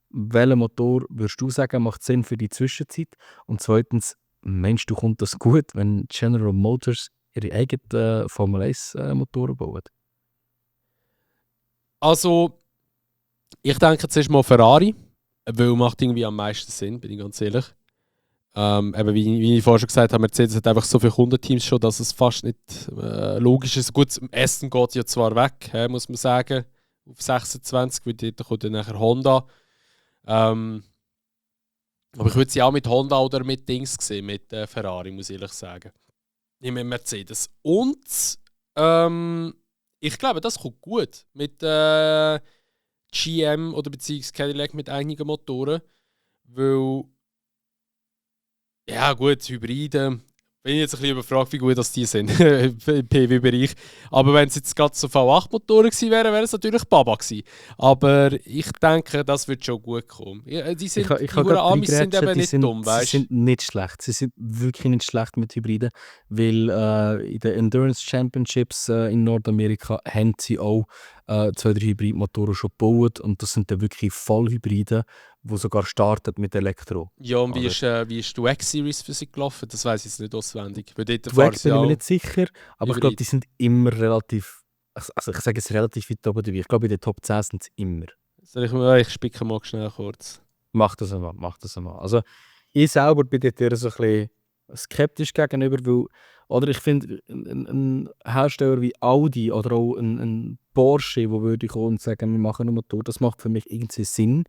welcher Motor würdest du sagen, macht Sinn für die Zwischenzeit? Und zweitens, meinst du, kommt das gut, wenn General Motors ihre eigenen Formel 1 Motoren bauen? Also, ich denke zuerst mal Ferrari, weil macht irgendwie am meisten Sinn, bin ich ganz ehrlich. Eben wie ich vorher schon gesagt habe, Mercedes hat einfach so viele Kundenteams schon, dass es fast nicht logisch ist. Gut, Aston geht ja zwar weg, muss man sagen, auf 26, weil dort kommt dann nachher Honda. Aber ich würde sie auch mit Honda oder mit Dings sehen, mit Ferrari, muss ich ehrlich sagen. Nicht mit Mercedes. Und ich glaube, das kommt gut mit GM oder beziehungsweise Cadillac mit einigen Motoren, weil ja gut, Hybride, bin ich jetzt ein bisschen überfragt, wie gut das die sind im PW-Bereich. Aber wenn es jetzt gerade so V8-Motoren gewesen wären, wäre es natürlich Baba gewesen. Aber ich denke, das wird schon gut kommen. Ja, die Ich Huren gerade Amis sind reingrätschen, eben nicht dumm, sie weißt du? sind nicht schlecht. Sie sind wirklich nicht schlecht mit Hybriden, weil in den Endurance Championships in Nordamerika haben sie auch 2-3 Hybridmotoren schon gebaut und das sind dann wirklich Vollhybride, die sogar starten mit Elektro. Ja, und wie Oder? ist die Wax-Series für sie gelaufen? Das weiß ich jetzt nicht auswendig. Weil dort Die fahren Wags sie bin ich mir auch nicht sicher, aber ich glaube, Hybrid. die sind immer relativ, also ich sage es relativ weit oben dabei. Ich glaube, in den Top 10 sind sie immer. Ich spicke mal schnell kurz. Mach das einmal. Also ich selber bin dort eher so ein bisschen skeptisch gegenüber, weil, oder ich finde, ein Hersteller wie Audi oder auch ein Porsche, wo würde ich kommen und sagen, wir machen einen Motor, das macht für mich irgendwie Sinn,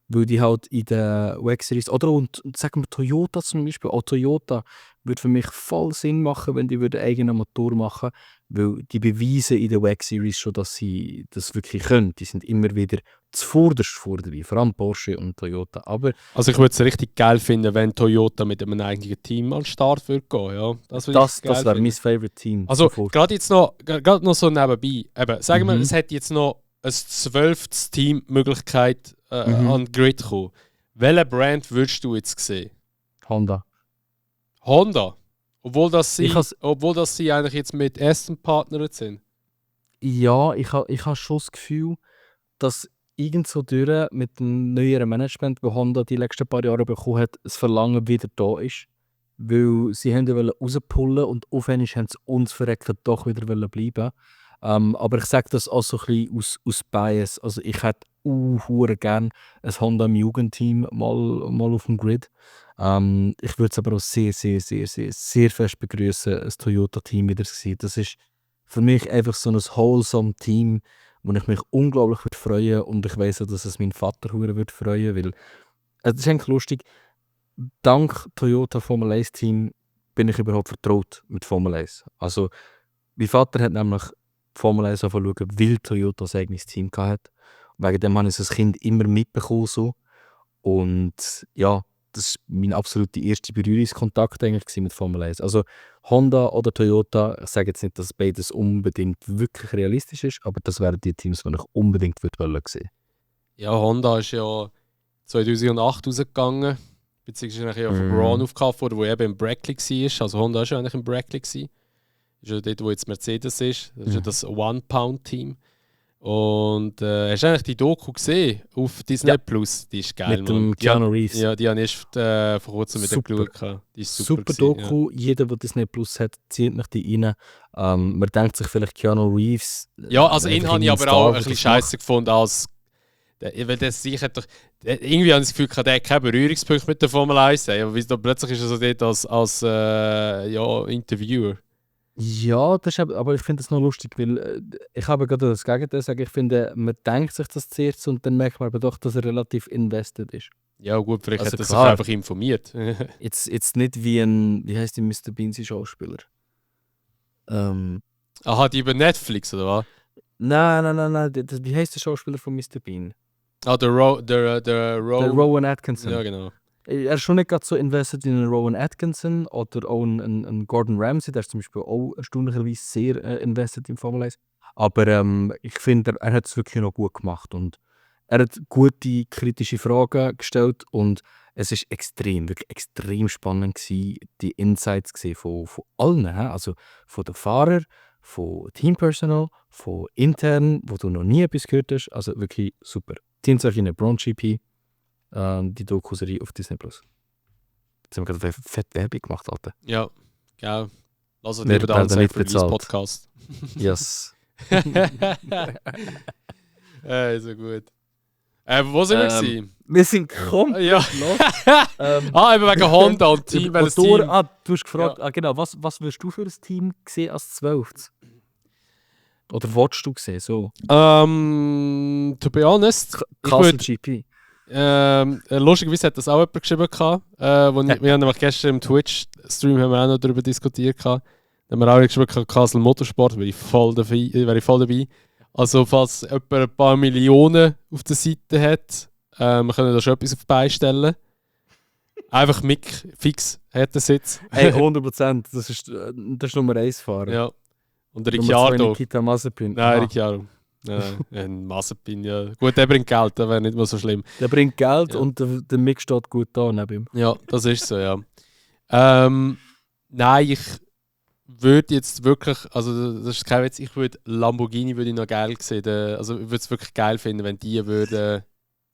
weil die halt in der WEC-Series, oder und sagen wir Toyota zum Beispiel, auch Toyota würde für mich voll Sinn machen, wenn die einen eigenen Motor machen, weil die beweisen in der WEC-Series schon, dass sie das wirklich können. Die sind immer wieder zuvorderst vor dabei, vor allem Porsche und Toyota. Aber Also ich würde es richtig geil finden, wenn Toyota mit einem eigenen Team an den Start würde gehen. Ja, das würde ich geil das wäre finden. mein Favorite Team. Also sofort. gerade noch so nebenbei. Eben, sagen wir, Mhm. es hätte jetzt noch ein 12. Team Möglichkeit an den Grid zu kommen. Welche Brand würdest du jetzt sehen? Honda. Honda? Obwohl das Ich has- sie eigentlich jetzt mit Aston partnert sind. Ja, ich ha schon das Gefühl, dass irgend so durch mit dem neueren Management, das Honda die letzten paar Jahre bekommen hat, das Verlangen wieder da ist. Weil sie haben ja rauspullen und aufwendig haben sie uns verreckt doch wieder bleiben. Aber ich sage das auch so ein bisschen aus Bias. Also ich hätte gerne ein Honda im Jugendteam mal auf dem Grid. Ich würde es aber auch sehr fest begrüßen, ein Toyota-Team wieder zu sehen. Das ist für mich einfach so ein wholesome Team, wo ich mich unglaublich würde freuen, und ich weiss auch, dass es mein Vater hure würde freuen, weil es ist eigentlich lustig, dank Toyota Formel 1 Team bin ich überhaupt vertraut mit Formel 1. Also mein Vater hat nämlich Formel 1 angefangen zu schauen, weil Toyota ein eigenes Team hatte. Wegen dem habe ich es als Kind immer mitbekommen. So. Und ja, das war mein absoluter erster Berührungskontakt eigentlich mit Formel 1. Also Honda oder Toyota, ich sage jetzt nicht, dass beides unbedingt wirklich realistisch ist, aber das wären die Teams, die ich unbedingt sehen würde. Ja, Honda ist ja 2008 rausgegangen, beziehungsweise nachher von Braun aufgekauft worden, wo eben im Brackley war. Also Honda war ja eigentlich im Brackley. Das ist ja dort, wo jetzt Mercedes ist. Das ist ja das One-Pound-Team. Und hast du eigentlich die Doku gesehen auf Disney Plus? Die ist geil, mit dem Keanu Reeves. Ja, die habe ich erst vor kurzem mit dem geschaut. Die ist super Doku. Ja. Jeder, der Disney Plus hat, zieht mich die rein. Man denkt sich vielleicht Keanu Reeves. Ja, also ihn habe ich aber auch ein bisschen scheiße gefunden als... Weil der sicher doch... Irgendwie habe ich das Gefühl, der hat keinen Berührungspunkt mit der Formel 1. Aber plötzlich ist er so dort als Interviewer. Ja, das ist aber ich finde das noch lustig, weil ich habe gerade das Gegenteil sagen. Ich finde, man denkt sich das zuerst und dann merkt man aber doch, dass er relativ invested ist. Ja gut, vielleicht Also hat er sich klar. einfach informiert. Jetzt nicht wie heißt die Mr. Bean Schauspieler? Aha, die über Netflix, oder was? Nein. Wie heißt der Schauspieler von Mr. Bean? Ah, der Rowan Atkinson. Ja, genau. Er ist schon nicht gerade so invested in einen Rowan Atkinson oder auch einen Gordon Ramsay, der ist zum Beispiel auch erstaunlicherweise sehr invested in Formel 1. Aber ich finde, er hat es wirklich noch gut gemacht und er hat gute kritische Fragen gestellt und es ist wirklich extrem spannend gewesen, die Insights gesehen von allen, also von den Fahrern, von Teampersonal, von intern, wo du noch nie etwas gehört hast, also wirklich super. Dienstag in der Braun GP. Die Doku-Serie auf Disney Plus. Jetzt haben wir gerade fett Werbung gemacht, Alter. Ja, genau. Lass uns Wir lieber werden dann nicht für diesen bezahlt. Podcast. Yes. So gut. Wo sind wir gewesen? Wir sind komplett Ja. los. Eben wegen Honda und Team. Weil das Team du hast gefragt, genau, was würdest du für ein Team sehen als 12? Oder wolltest du sehen, so? to be honest, ich Castle würde... GP. Lustigerweise hat das auch jemand geschrieben. Wir haben nämlich gestern im Twitch-Stream haben wir auch noch darüber diskutiert. Da haben wir auch geschrieben, Castle Motorsport, wäre ich voll dabei. Also falls jemand ein paar Millionen auf der Seite hat, wir können da schon etwas auf beistellen. Einfach Mick fix hat den Sitz. Hey, 100%. Das ist Nummer 1 Fahrer. Ja. Und der Nummer 2 Ricciardo. Nikita Mazepin. Nein, Ricciardo. Ein Mazepin, ja. Gut, der bringt Geld, das wäre nicht mal so schlimm. Der bringt Geld Ja. und der Mick steht gut da neben ihm. Ja, das ist so, ja. Nein, ich würde jetzt wirklich, also das ist kein Witz, ich würde Lamborghini würde ich noch geil sehen. Also ich würde es wirklich geil finden, wenn die würden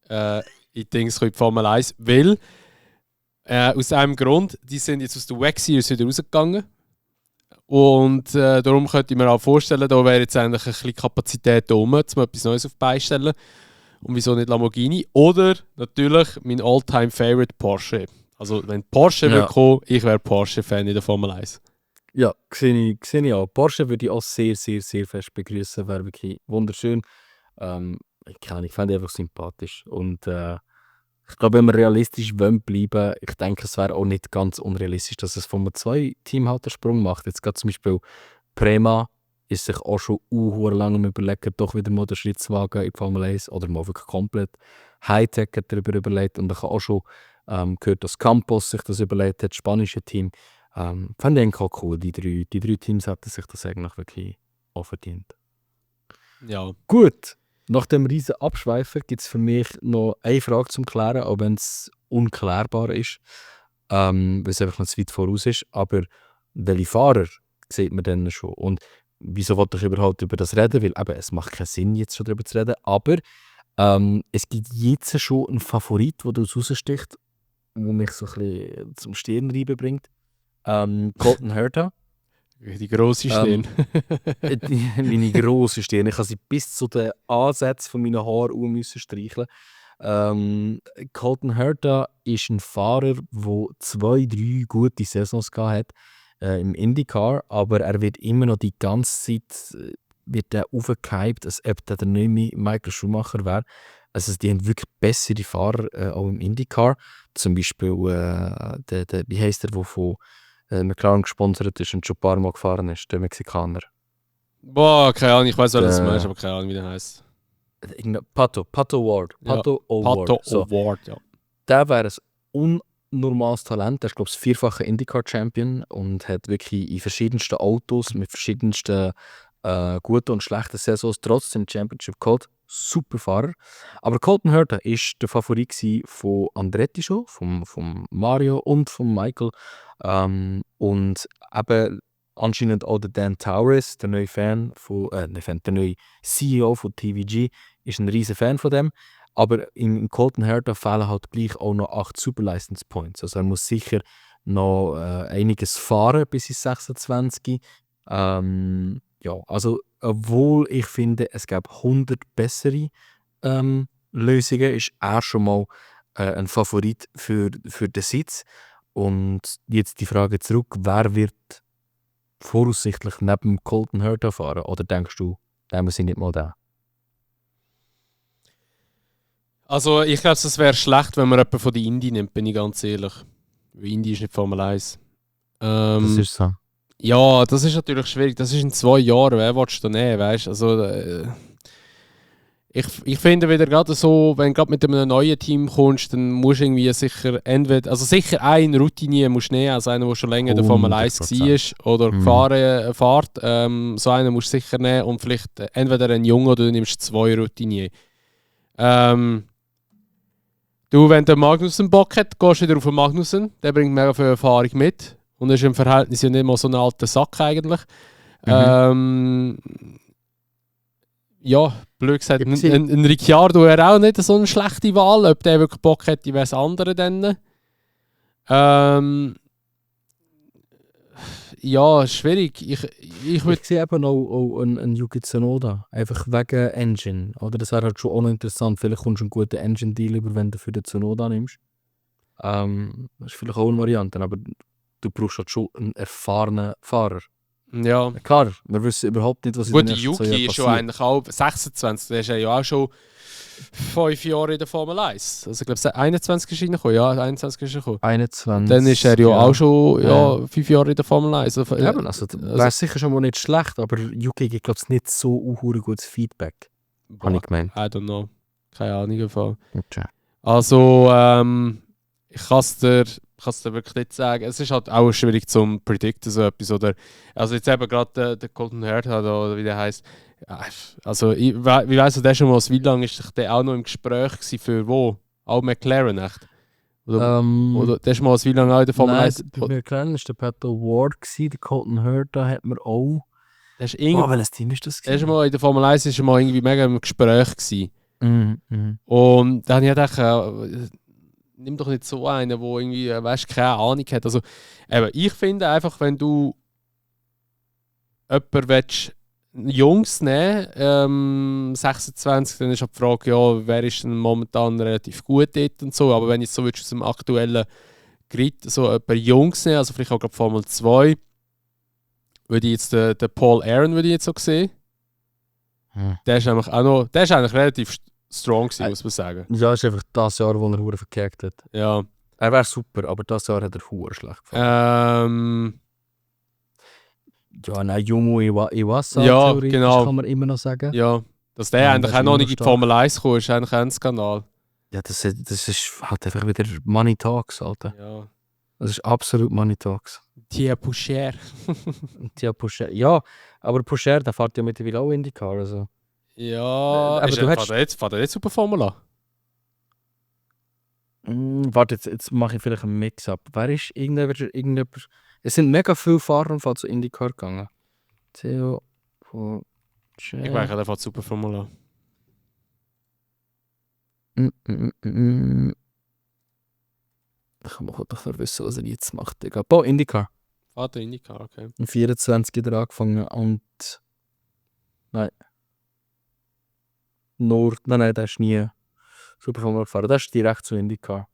in Dings in die Formel 1, weil aus einem Grund, die sind jetzt aus der WEC Series wieder rausgegangen. Und darum könnte ich mir auch vorstellen, da wäre jetzt eigentlich ein bisschen Kapazität da rum, um etwas Neues auf die Beine zu stellen. Und wieso nicht Lamborghini? Oder natürlich mein All-Time-Favorite Porsche. Also wenn Porsche würde kommen, ich wäre Porsche-Fan in der Formel 1. Ja, sehe ich auch. Porsche würde ich auch sehr fest begrüßen. Wäre wirklich wunderschön. Ich fände einfach sympathisch. Und ich glaube, wenn wir realistisch bleiben wollen, ich denke, es wäre auch nicht ganz unrealistisch, dass es von einem 2-Team halt einen Sprung macht. Jetzt gerade zum Beispiel Prema ist sich auch schon lange am Überlegen, doch wieder mal den Schritt zu wagen in die Formel 1 oder mal wirklich komplett. Hightech hat darüber überlegt und ich habe auch schon gehört, dass Campos sich das überlegt hat, das spanische Team. Fand ich eigentlich auch cool. Die drei Teams hätten sich das eigentlich wirklich auch verdient. Ja. Gut. Nach dem riesen Abschweifen gibt es für mich noch eine Frage zum Klären, auch wenn es unklärbar ist, weil es einfach noch zu weit voraus ist. Aber welche Fahrer sieht man denn schon? Und wieso wollte ich überhaupt über das reden? Weil eben, es macht keinen Sinn, jetzt schon darüber zu reden. Aber es gibt jetzt schon einen Favorit, der daraus raussticht, der mich so ein bisschen zum Stirnreiben bringt. Colton Herta. Die grosse Stirn. Meine grosse Stirn. Ich habe sie bis zu den Ansätzen von meinen Haaren müssen streicheln. Colton Herta ist ein Fahrer, der 2-3 gute Saisons gehabt hat im IndyCar, aber er wird immer noch die ganze Zeit wird aufgehypt, als ob der neue Michael Schumacher wäre. Also die haben wirklich bessere Fahrer auch im IndyCar. Zum Beispiel, wie heisst der von McLaren gesponsert ist und schon ein paar Mal gefahren ist, der Mexikaner. Boah, keine Ahnung, ich weiß, was du meinst, aber keine Ahnung, wie der heißt. Pato Ward. Pato Award, ja. Der wäre ein unnormales Talent. Der ist, glaube ich, 4-facher IndyCar-Champion und hat wirklich in verschiedensten Autos mit verschiedensten guten und schlechten Saisons trotzdem Championship geholt. Super Fahrer. Aber Colton Herta war der Favorit von Andretti schon, von Mario und von Michael. Und eben anscheinend auch der Dan Towers, der neue der neue CEO von TVG, ist ein riesen Fan von dem. Aber in Colton Herta fehlen halt gleich auch noch 8 Super License Points. Also er muss sicher noch einiges fahren bis ins 26. Ja, also obwohl ich finde, es gäbe 100 bessere Lösungen, ist er schon mal ein Favorit für den Sitz. Und jetzt die Frage zurück, wer wird voraussichtlich neben Colton Herta fahren? Oder denkst du, nehmen sie nicht mal da? Also ich glaube, es wäre schlecht, wenn man jemanden von der Indy nimmt, bin ich ganz ehrlich. Weil Indy ist nicht Formel 1. Das ist so. Ja, das ist natürlich schwierig. Das ist in 2 Jahren. Wer willst du da nehmen, weißt du? Also, ich finde wieder gerade so, wenn du gerade mit einem neuen Team kommst, dann musst du irgendwie sicher sicher einen Routinier musst du nehmen, also einen, der schon länger in der Formel 1 war oder fährt. So einen musst du sicher nehmen und vielleicht entweder einen Jungen oder du nimmst 2 Routinier. Wenn der Magnussen Bock hat, gehst du wieder auf den Magnussen. Der bringt mega viel Erfahrung mit. Und ist im Verhältnis ja nicht mal so ein alter Sack eigentlich. Ja, blöd gesagt, ein Ricciardo wäre auch nicht so eine schlechte Wahl. Ob der wirklich Bock hätte, wäre es andere dann. Ja, schwierig. Ich sehe eben auch einen Yuki Tsunoda. Einfach wegen Engine. Oder das wäre halt schon auch noch interessant. Vielleicht kommst du einen guten Engine-Deal über, wenn du für den Tsunoda nimmst. Das ist vielleicht auch eine Variante, aber du brauchst halt schon einen erfahrenen Fahrer. Ja. Klar, wir wissen überhaupt nicht, was in den nächsten 2 Jahren passiert. Yuki ist schon eigentlich auch 26, der ist ja auch schon 5 Jahre in der Formel 1. Also ich glaube, 21 ist reingekommen, ja, 21 ist reingekommen. 21. Dann ist er ja auch schon 5 Jahre in der Formel 1. Also wäre sicher schon mal nicht schlecht, aber Yuki gibt, glaube ich, nicht so gutes Feedback. Habe ich gemeint. I don't know. Keine Ahnung davon. Okay. Also, ich kann es dir wirklich nicht sagen. Es ist halt auch schwierig zum predikten, so etwas. Oder, also jetzt eben gerade der Colton Herta, oder wie der heisst. Also, wie weiss du, der schon mal, wie lange ist der auch noch im Gespräch gewesen für wo? Auch McLaren, echt? Oder der ist mal wie lange auch in der Formel 1? Bei McLaren war der Pato Ward, der Colton Herta hat man auch. Welches Team ist das? Der ist mal in der Formel 1 ist mal irgendwie mega im Gespräch gewesen. Mhm. Und dann habe ich gedacht, nimm doch nicht so einen, der irgendwie, keine Ahnung hat. Also, eben, ich finde einfach, wenn du jemanden willst, Jungs nehmen, 26, dann ist halt die Frage, ja, wer ist denn momentan relativ gut dort und so. Aber wenn ich so aus dem aktuellen Grid so jemanden Jungs nehmen, also vielleicht auch gerade Formel 2, würde ich jetzt den Paul Aaron würde ich jetzt so sehen. Der ist nämlich auch noch, der ist eigentlich relativ strong gewesen, muss man sagen. Ja, es ist einfach das Jahr, wo er verkackt hat. Ja. Er wäre super, aber das Jahr hat er schlecht gefahren. Ja, nein, Yumu Iwasa, ja, theoretisch genau. Kann man immer noch sagen. Ja, dass der eigentlich auch noch nicht in die Formel 1 gekommen ist eigentlich ein Skandal. Ja, das ist halt einfach wieder Money Talks, Alter. Ja. Das ist absolut Money Talks. Thierry Poucher. Ja, aber Poucher, der fährt ja mittlerweile auch IndyCar, also. Ja, aber fährt er jetzt Super Formula? Warte, jetzt mache ich vielleicht einen Mix-up. Wer ist irgendjemand? Es sind mega viele Fahrer zu IndyCar gegangen. Theo Poucher. Ich weiß, er fährt Super Formula. Ich muss doch wissen, was er jetzt macht. Boah, IndyCar. Vater IndyCar, okay. Im 24 hat er angefangen und... Nein. Nein, der ist nie Superformula gefahren. Der ist direkt zu IndyCar.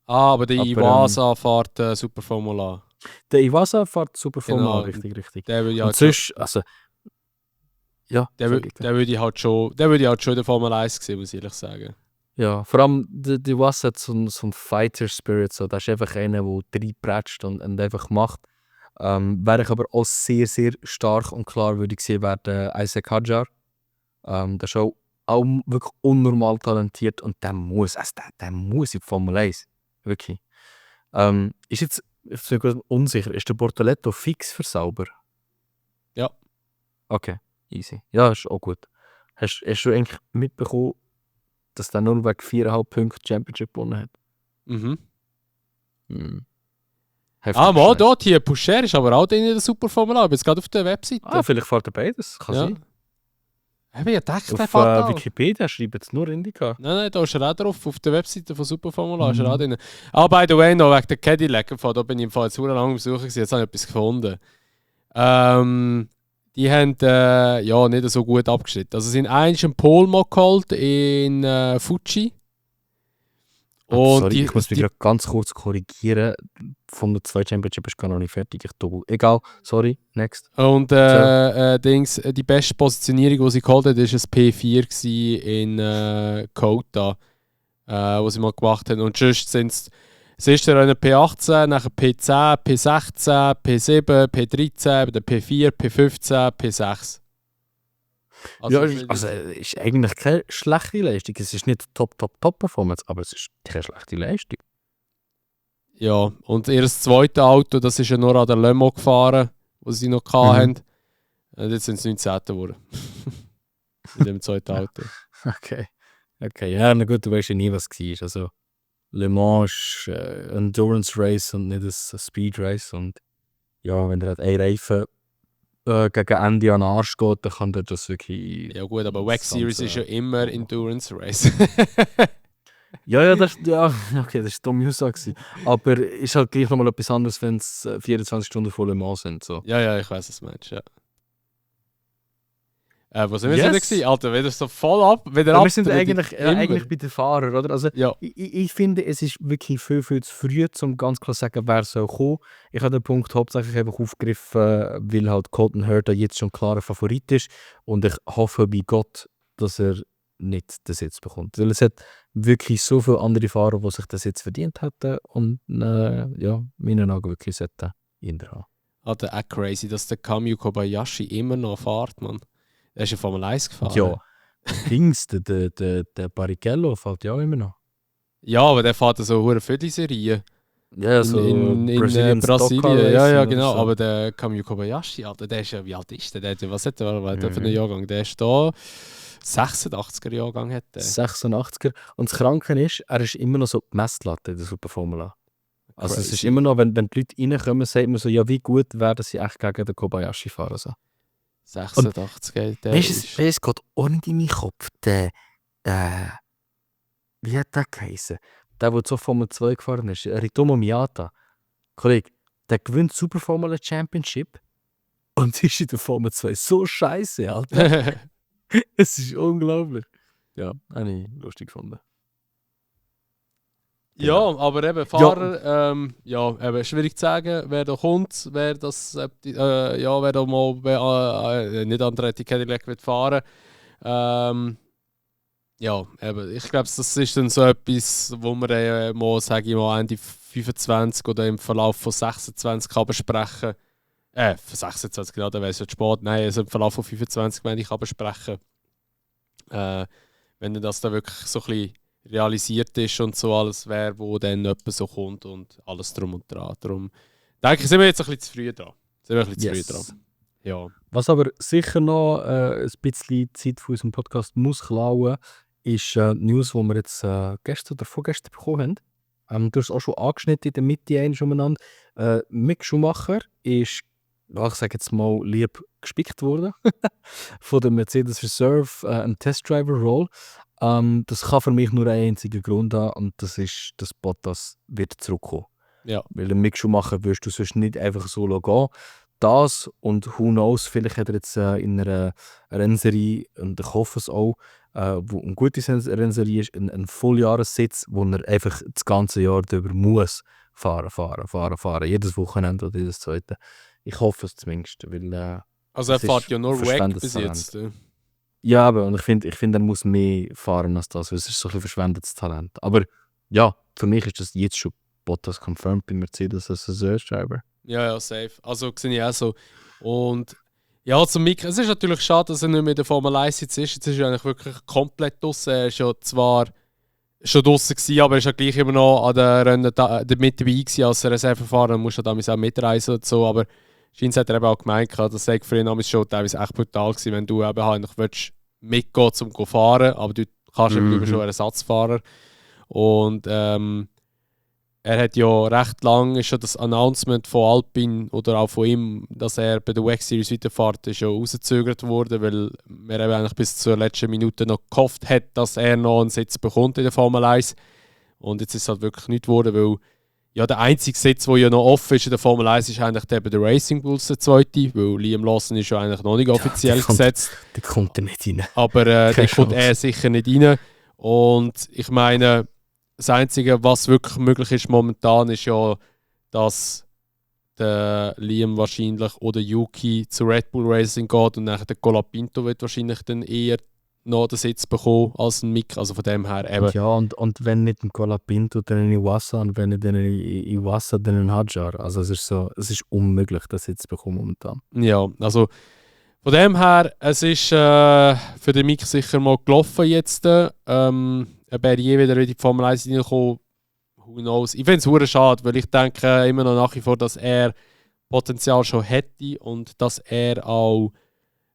Aber der Aber, Iwasa fährt Superformula. Der Iwasa fährt Superformula, Genau. richtig. Der würde ich Und halt schon, sonst, also... Ja, der würde ich halt schon in der Formel 1 sehen, muss ich ehrlich sagen. ja, vor allem der Iwasa hat so einen Fighter-Spirit. So. Das ist einfach einer, der reinprätscht und einfach macht. Wäre ich aber auch sehr, sehr stark und klar würde ich sehen, wäre der Isaac Hadjar. Der ist auch wirklich unnormal talentiert und der muss in die Formel 1. Wirklich. Ist jetzt, ich bin gerade unsicher, ist der Bortoletto fix für Sauber? Ja. Okay, easy. Ja, ist auch gut. Hast du eigentlich mitbekommen, dass der nur wegen 4,5 Punkte Championship gewonnen hat? Mhm. Heftig Mal, Scheiß. dort hier, Pusher ist aber auch in der Superformula. Ich bin jetzt gerade auf der Webseite. Vielleicht fährt er beides, kann ja. sein. Ich dachte, der Auf fährt auch. Wikipedia schreibt es nur IndyCar. Nein, da ist er auch drauf. Auf der Webseite von Superformula ist er auch drin. By the way, noch wegen der Cadillac. Da bin ich im Fall zu lange am Suchen gewesen. Jetzt habe ich etwas gefunden. Die haben nicht so gut abgeschnitten. Also sie sind eigentlich einen Polmo geholt in Fuji. Und Sorry, ich muss mich gerade ganz kurz korrigieren. Von der 2 Championship ist gar noch nicht fertig. Ich doppel. Egal, sorry, next. Und die beste Positionierung, die sie geholt hat, war ein P4 gewesen in Kota, was sie mal gemacht haben. Und sonst sind es das erste Rennen P18, nachher P10, P16, P7, P13, dann P4, P15, P6. Also, ist eigentlich keine schlechte Leistung. Es ist nicht Top-Performance, aber es ist keine schlechte Leistung. Ja, und ihr zweites Auto, das ist ja nur an der Le Mans gefahren, das sie noch hatten. Und jetzt sind sie 19. geworden. Mit dem zweiten Auto. Okay, ja, na gut, du weißt ja nie, was es war. Also, Le Mans ist ein Endurance Race und nicht ein Speed Race. Und ja, wenn der halt ein Reifen gegen Ende an den Arsch geht, dann kann der das wirklich. Ja, gut, aber WEC Series ist ja immer Endurance Race. okay, das war eine dumme Aussage. Aber es ist halt gleich nochmal etwas anderes, wenn es 24 Stunden vor Le Mans sind. So. Ja, ich weiß, was du meinst, ja. Wo sind wir jetzt gewesen? Alter, wieder so voll ab. Wir sind eigentlich bei den Fahrern, oder? Also, ja. ich finde, es ist wirklich viel zu früh, um ganz klar zu sagen, wer soll kommen. Ich habe den Punkt hauptsächlich einfach aufgegriffen, weil halt Colton Herta jetzt schon ein klarer Favorit ist. Und ich hoffe bei Gott, dass er nicht den Sitz bekommt. Weil es hat wirklich so viele andere Fahrer, die sich den Sitz verdient hätten. Und meinen Augen wirklich sollten ihn haben. Alter, auch crazy, dass der Kamyu Kobayashi immer noch fährt, man. Er ist ja Formel 1 gefahren. Ja, der Barrichello fährt ja auch immer noch. Ja, aber der fährt so eine Viertelserie. Ja, so in Brasilien. Ja, genau. So. Aber der Kamyu Kobayashi, Alter, der ist ja, wie alt ist der? Was hat der für einen Jahrgang? Der ist da 86er Jahrgang hat der. 86er. Und das Kranke ist, er ist immer noch so die Messlatte in der Superformula. Also es ist immer noch, wenn die Leute reinkommen, sagt man so, ja, wie gut werden sie echt gegen den Kobayashi fahren. So. 86, der ist... Es geht auch nicht in meinen Kopf. Der, wie hat der geheißen? Der so Formel 2 gefahren ist, Ritomo Miata. Kollege, der gewinnt Super Formula Championship und ist in der Formel 2 so scheiße, Alter. Es ist unglaublich. Ja, habe ich lustig gefunden. Ja, aber eben Fahrer, eben schwierig zu sagen, wer da kommt, wer da mal nicht Andretti Cadillac wird fahren. Eben, ich glaube, das ist dann so etwas, wo man mal, sage ich mal, Ende 25 oder im Verlauf von 26 kann besprechen. Für 26, genau, dann wäre es ja zu spät. Nein, also im Verlauf von 25 meine ich kann besprechen. Wenn das da wirklich so ein bisschen realisiert ist und so alles wäre, wo dann jemand so kommt und alles drum und dran. Darum denke ich, sind wir jetzt ein bisschen zu früh dran. Ja. Was aber sicher noch ein bisschen Zeit von unserem Podcast muss klauen, ist News, die wir jetzt gestern oder vorgestern bekommen haben. Du hast es auch schon angeschnitten in der Mitte umeinander. Mick Schumacher ist, ich sage jetzt mal, lieb gespickt worden von der Mercedes Reserve, ein Test-Driver-Roll. Das kann für mich nur einen einzigen Grund haben und das ist, dass Bottas wird zurückkommen. Ja. Weil den Mick Schumacher wirst du sonst nicht einfach so gehen. Das und who knows, vielleicht hat er jetzt in einer Rennserie, und ich hoffe es auch, wo eine gute Rennserie ist, einen Volljahressitz, wo er einfach das ganze Jahr darüber muss fahren. Jedes Wochenende oder jedes zweite. Ich hoffe es zumindest, weil Also er das fährt ist ja nur weg verschwendetes bis Talent. jetzt. Ja, aber und ich finde, er muss mehr fahren als das, weil es ist so ein bisschen verschwendetes Talent. Aber ja, für mich ist das jetzt schon Bottas confirmed bei Mercedes als Reserve-Driver. Ja, safe. Also sehe ich auch so. Und ja, zum Mick, es ist natürlich schade, dass er nicht mehr in der Formel 1 jetzt ist. Jetzt ist er eigentlich wirklich komplett draussen. Er ist ja zwar schon draussen gewesen, aber er ist ja gleich immer noch an der Rennen mit dabei gewesen als Reservefahrer. Er muss ja damals auch mitreisen und so, aber scheint hat er eben auch gemeint, das sei für ihn schon teilweise echt brutal gewesen, wenn du eben eigentlich willst mitgehen zum fahren, aber du kannst eben schon einen Ersatzfahrer. Und er hat ja recht lang, ist schon das Announcement von Alpine oder auch von ihm, dass er bei der WEC Series weiterfährt, ist ja rausgezögert worden, weil man eben eigentlich bis zur letzten Minute noch gehofft hat, dass er noch einen Sitz bekommt in der Formel 1. Und jetzt ist es halt wirklich nicht geworden, weil ja, der einzige Sitz, der ja noch offen ist in der Formel 1, ist eigentlich der bei der Racing Bulls, der zweite, weil Liam Lawson ist ja eigentlich noch nicht offiziell gesetzt. Der kommt er nicht rein. Aber der kommt er sicher nicht rein. Und ich meine, das Einzige, was wirklich möglich ist momentan, ist ja, dass der Liam wahrscheinlich oder Yuki zu Red Bull Racing geht und nachher der Colapinto wird wahrscheinlich dann eher noch den Sitz bekommen als ein Mick. Also von dem her eben. Ja, und wenn nicht ein Colapinto, dann ein Iwasa, und wenn nicht ein Iwasa, dann ein Hadjar. Also es ist unmöglich, das Sitz zu bekommen momentan. Ja, also von dem her, es ist für den Mick sicher mal gelaufen jetzt. Ob er je wieder in die Formel 1 reinkommt, who knows. Ich finde es verdammt schade, weil ich denke immer noch nach wie vor, dass er Potenzial schon hätte und dass er auch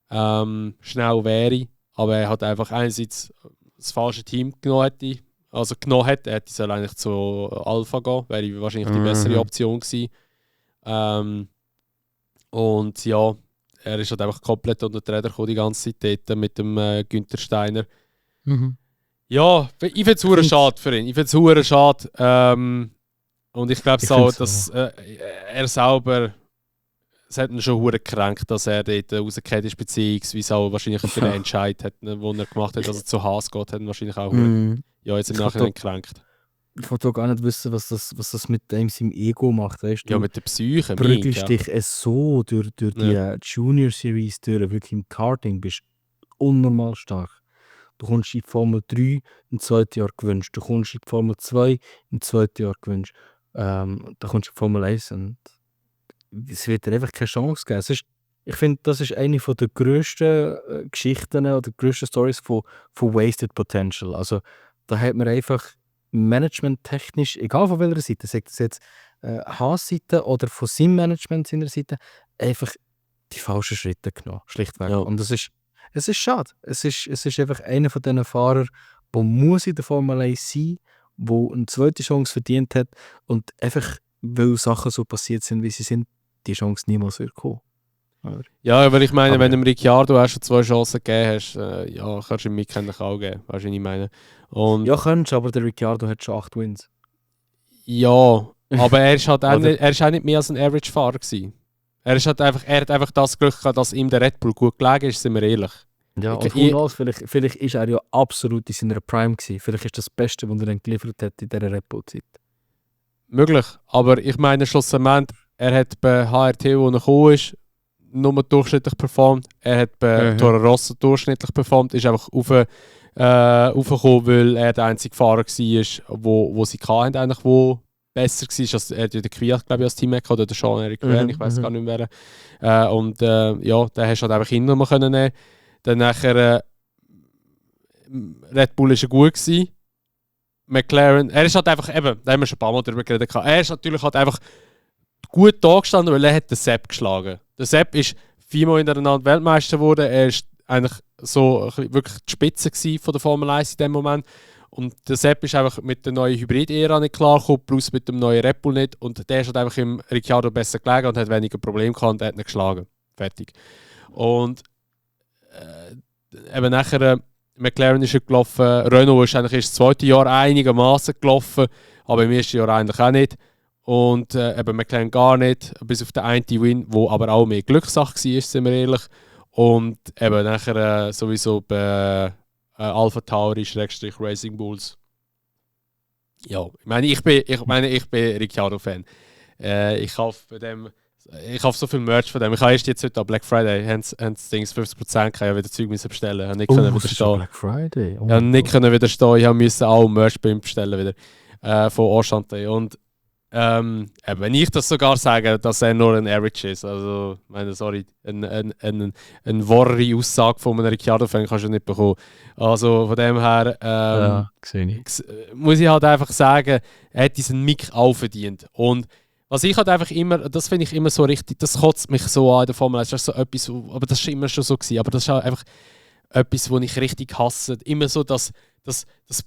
schnell wäre. Aber er hat einfach einerseits das falsche Team genommen hätte. Also genommen hat, er hätte eigentlich zu Alpha gehen, wäre wahrscheinlich die bessere Option gewesen. Und ja, er ist halt einfach komplett unter die Räder gekommen die ganze Zeit dort mit dem Günther Steiner. Ja, ich finde es verdammt schade für ihn. Ich finde es verdammt schade. Und ich glaube auch, dass er selber, es hat ihn schon verdammt gekränkt, dass er dort rausgekehrt ist, beziehungsweise auch wahrscheinlich für den Entscheid, den er gemacht hat, dass er zu Haas geht, hat ihn wahrscheinlich auch jetzt im Nachhinein gekränkt. Ich wollte auch gar nicht wissen, was das mit dem seinem Ego macht. Weißt du? Ja, mit der Psyche. Prügelst dich so durch die Junior Series durch, wirklich im Karting bist unnormal stark. Du kommst in die Formel 3 im zweiten Jahr gewünscht, du kommst in die Formel 2 im zweiten Jahr gewünscht, dann kommst du in die Formel 1 und es wird dir einfach keine Chance geben. Ich finde, das ist eine der grössten Geschichten oder grössten Stories von Wasted Potential. Also da hat man einfach managementtechnisch, egal von welcher Seite, sagt es jetzt Haas-Seite oder von seinem Management seiner Seite, einfach die falschen Schritte genommen, schlichtweg. Ja. Und es ist schade. Es ist einfach einer von diesen Fahrern, der muss in der Formel 1 sein, der eine zweite Chance verdient hat und einfach, weil Sachen so passiert sind, wie sie sind, die Chance niemals wird kommen. Ja, aber ich meine, wenn du dem Ricciardo auch schon 2 Chancen gegeben hast, ja, kannst du ihm Mick eigentlich auch geben, weißt du, was ich meine. Und ja, kannst du, aber der Ricciardo hat schon 8 Wins. Ja, aber er ist halt auch nicht mehr als ein Average-Fahrer gewesen. Er hat einfach das Glück gehabt, dass ihm der Red Bull gut gelegen ist, sind wir ehrlich. Ja, und who knows, vielleicht ist er ja absolut in seiner Prime gewesen. Vielleicht ist das Beste, was er dann geliefert hat in dieser Red Bull-Zeit. Möglich, aber ich meine schlussendlich, er hat bei HRT, wo er gekommen ist, nur durchschnittlich performt. Er hat bei Toro Rosso durchschnittlich performt, ist einfach aufgekommen, weil er der einzige Fahrer war, wo sie hatten, eigentlich, wo besser war. Also, er hat ja den Kwiat, glaube ich, als Teammate oder der Jean-Eric Verne, ich weiß gar nicht mehr. Und ja, den hast du halt einfach hinten nehmen können. Dann nachher Red Bull war gut gewesen. McLaren, er ist halt einfach eben, da haben wir schon ein paar Mal darüber geredet, er ist natürlich halt einfach gut da gestanden, weil er hat den Sepp geschlagen. Der Sepp ist 4-mal hintereinander Weltmeister geworden, er ist eigentlich so wirklich die Spitze von der Formel 1 in dem Moment. Und der Sepp ist einfach mit der neuen Hybrid-Ära nicht klargekommen, plus mit dem neuen Red Bull nicht. Und der ist halt einfach im Ricciardo besser gelegen und hat weniger Probleme gehabt und hat ihn geschlagen. Fertig. Und eben nachher McLaren ist gelaufen, Renault ist eigentlich erst das zweite Jahr einigermaßen gelaufen, aber im ersten Jahr eigentlich auch nicht. Und eben McLaren gar nicht, bis auf den einen Win, wo aber auch mehr Glückssache war, sind wir ehrlich. Und eben nachher sowieso bei Alpha Tauri / Racing Bulls. Ja, ich bin Ricciardo-Fan. Ich kaufe so viel Merch von dem. Ich habe erst jetzt heute an Black Friday Dings 50% kann ich wieder Zeug müssen bestellen. Ich habe nicht können widerstehen. Black Friday? Ich habe nicht können widerstehen. Ich musste auch Merch bei ihm bestellen wieder. Von Enchanté. Und wenn ich das sogar sage, dass er nur ein Average ist, also sorry, eine wahre Aussage von einem Ricciardo-Fan kannst du nicht bekommen. Also von dem her sehe ich. muss ich halt einfach sagen, er hat diesen Mick auch verdient. Und was ich halt einfach immer, das finde ich immer so richtig, das kotzt mich so an in der Formel 1, das ist so etwas, aber das war immer schon so gewesen, aber das ist halt einfach etwas, was ich richtig hasse. Immer so das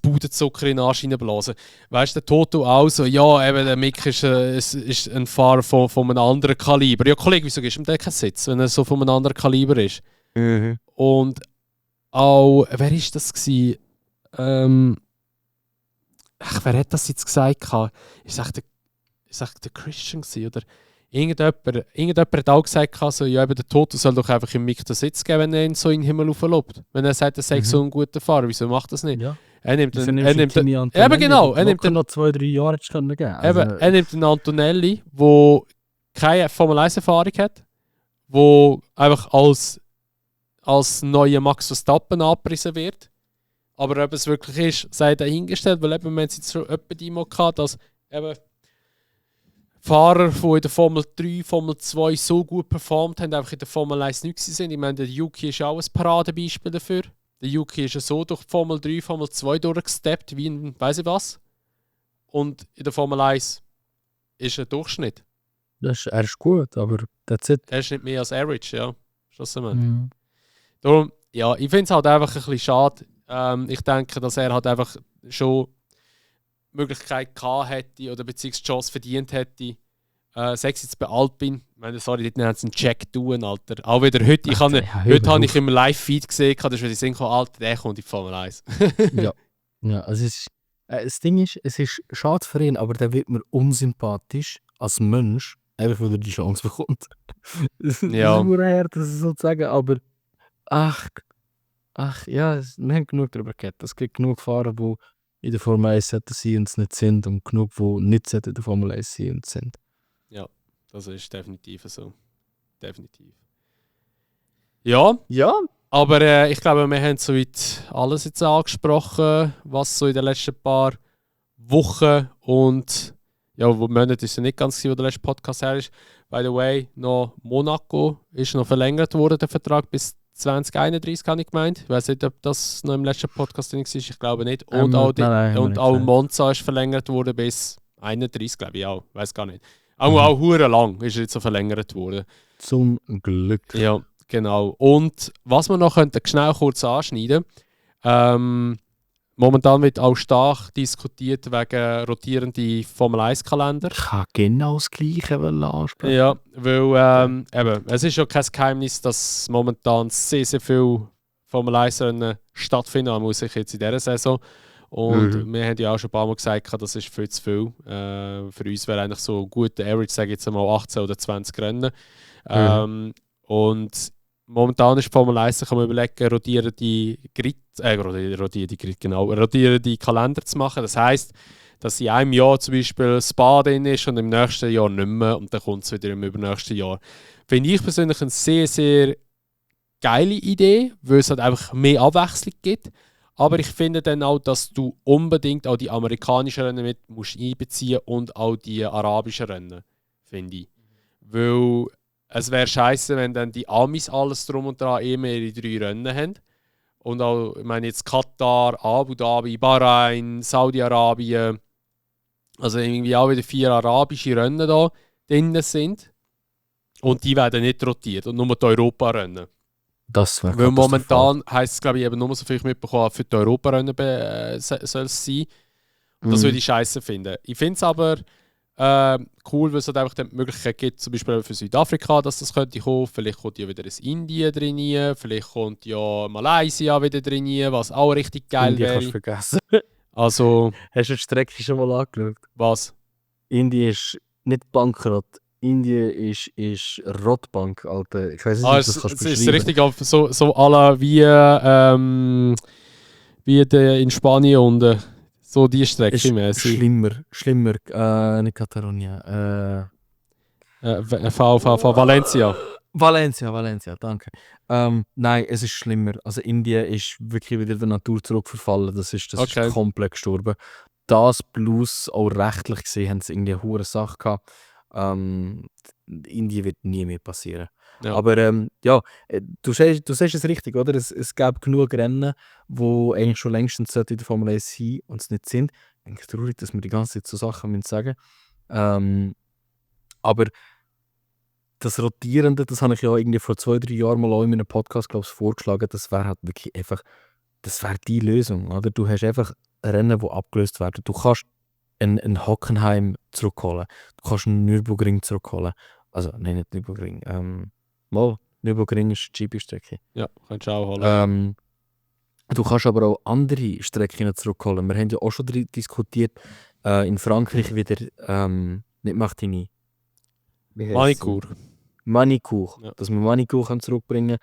Puderzucker in den Arsch hineinblasen. Weißt du, der Toto auch so, ja, eben der Mick ist ein Fahrer von einem anderen Kaliber. Ja, Kollege, wieso gibst du ihm den keinen Sitz, wenn er so von einem anderen Kaliber ist? Mhm. Und auch, wer war das gewesen? Wer hat das jetzt gesagt? Ist es der Christian gewesen, oder? Irgendjemand hat auch gesagt, also, ja, eben der Toto soll doch einfach im Mick den Sitz geben, wenn er ihn so in den Himmel lobt. Wenn er sagt, er sei so ein guter Fahrer, wieso macht er das nicht? Ja. Er nimmt Eben genau, er nimmt noch 2-3 Jahre geben. er nimmt einen Antonelli, der keine Formel-1-Erfahrung hat, der einfach als neuer Max Verstappen angepriesen wird. Aber ob es wirklich ist, sei dahingestellt, weil eben, wir haben jetzt schon etwa die Mal gehabt, dass eben Fahrer, die in der Formel 3, Formel 2 so gut performt haben, einfach in der Formel 1 nicht sind. Ich meine, der Yuki ist auch ein Paradebeispiel dafür. Der Yuki ist ja so durch Formel 3, Formel 2 durchgesteppt, wie ein weiss ich was. Und in der Formel 1 ist er Durchschnitt. Er ist gut, aber that's it. Er ist nicht mehr als Average, ja. Schlussendlich. Darum, ja, ich finde es halt einfach ein bisschen schade. Ich denke, dass er halt einfach schon die Möglichkeit gehabt hätte oder beziehungsweise die Chance verdient hätte. Sei es jetzt bei Alpine, ich meine, sorry, dort haben sie einen Check tun, Alter. Auch wieder heute, heute habe ich im Live-Feed gesehen, dass wir sehen, Alter, der kommt in die Formel 1. Ja, also das Ding ist, es ist schade für ihn, aber der wird mir unsympathisch als Mensch, einfach weil er die Chance bekommt. Das ist nur her, das ist sozusagen, aber ach ja, wir haben genug darüber geredet. Es gibt genug Fahrer, die in der Formel 1 sein und es nicht sind und genug, die nicht in der Formel 1 sein und sind. Ja, das ist definitiv so. Definitiv. Ja, aber ich glaube, wir haben soweit alles jetzt angesprochen, was so in den letzten paar Wochen und Monaten ist ja nicht ganz, wo der letzte Podcast her ist. By the way, noch Monaco ist noch verlängert worden, der Vertrag bis 2031, habe ich gemeint. Ich weiß nicht, ob das noch im letzten Podcast drin war, ich glaube nicht. Und auch Monza ist verlängert worden bis 31, glaube ich auch. Ich weiß gar nicht. Auch hure lang ist jetzt so verlängert worden. Zum Glück. Ja, genau. Und was wir noch schnell kurz anschneiden, momentan wird auch stark diskutiert wegen rotierenden Formel-1-Kalender. Ich kann genau das Gleiche ansprechen. Ja, weil es ist ja kein Geheimnis, dass momentan sehr, sehr viele Formel-1-Rennen stattfinden, muss ich jetzt in dieser Saison. Und wir haben ja auch schon ein paar Mal gesagt, das ist viel zu viel. Für uns wäre eigentlich so ein guter Average, sage ich jetzt mal 18 oder 20 Rennen. Und momentan ist die Formel 1, kann man überlegen, rotierende Kalender zu machen. Das heisst, dass in einem Jahr zum Beispiel Spa drin ist und im nächsten Jahr nicht mehr und dann kommt es wieder im übernächsten Jahr. Finde ich persönlich eine sehr, sehr geile Idee, weil es halt einfach mehr Abwechslung gibt. Aber ich finde dann auch, dass du unbedingt auch die amerikanischen Rennen mit musst einbeziehen und auch die arabischen Rennen, finde ich. Weil es wäre scheiße, wenn dann die Amis alles drum und dran immer ihre 3 Rennen haben. Und auch, ich meine jetzt Katar, Abu Dhabi, Bahrain, Saudi-Arabien, also irgendwie auch wieder 4 arabische Rennen da drin sind. Und die werden nicht rotiert und nur die Europa-Rennen. Das wäre weil momentan heisst es, glaube ich, eben nur so viel ich mitbekommen habe, für die Europarennen soll es sein. Und das würde ich scheiße finden. Ich finde es aber cool, weil es halt einfach die Möglichkeit gibt, zum Beispiel für Südafrika, dass das könnte kommen. Vielleicht kommt ja wieder ein Indien drin, vielleicht kommt ja Malaysia wieder drin, was auch richtig geil wäre. Indien kannst du vergessen. Also, hast du die Strecke schon mal angeschaut? was? Indien ist nicht Bankrott. Indien ist Rotbank, Alter. Ich weiß nicht, Ah, ob es, du das kannst es ist beschreiben. richtig so à la wie in Spanien unten. So die Strecke Ist mäßig. schlimmer, nicht Katalonien. Valencia. Valencia, danke. Nein, es ist schlimmer. Also Indien ist wirklich wieder der Natur zurückverfallen. Das ist Okay. komplett gestorben. Das plus auch rechtlich gesehen haben sie irgendwie eine hohe Sache gehabt. Indien wird nie mehr passieren. Ja. Aber du sagst es richtig, oder? Es gab genug Rennen, die eigentlich schon längstens in der Formel 1 sein und es nicht sind. Eigentlich traurig, dass wir die ganze Zeit so Sachen sagen müssen. Aber das Rotierende, das habe ich ja irgendwie vor 2-3 Jahren mal auch in einem Podcast, glaube ich, vorgeschlagen. Das wäre halt wirklich einfach, das wäre die Lösung, oder? Du hast einfach Rennen, die abgelöst werden. Du kannst einen Hockenheim zurückholen. Du kannst einen Nürburgring zurückholen. Also, nein, nicht Nürburgring. Nürburgring ist die GP-Strecke. Ja, kannst du auch holen. Du kannst aber auch andere Strecken zurückholen. Wir haben ja auch schon diskutiert, in Frankreich wieder, nicht Martigny. Manicourt. Ja. Dass wir Manicourt zurückbringen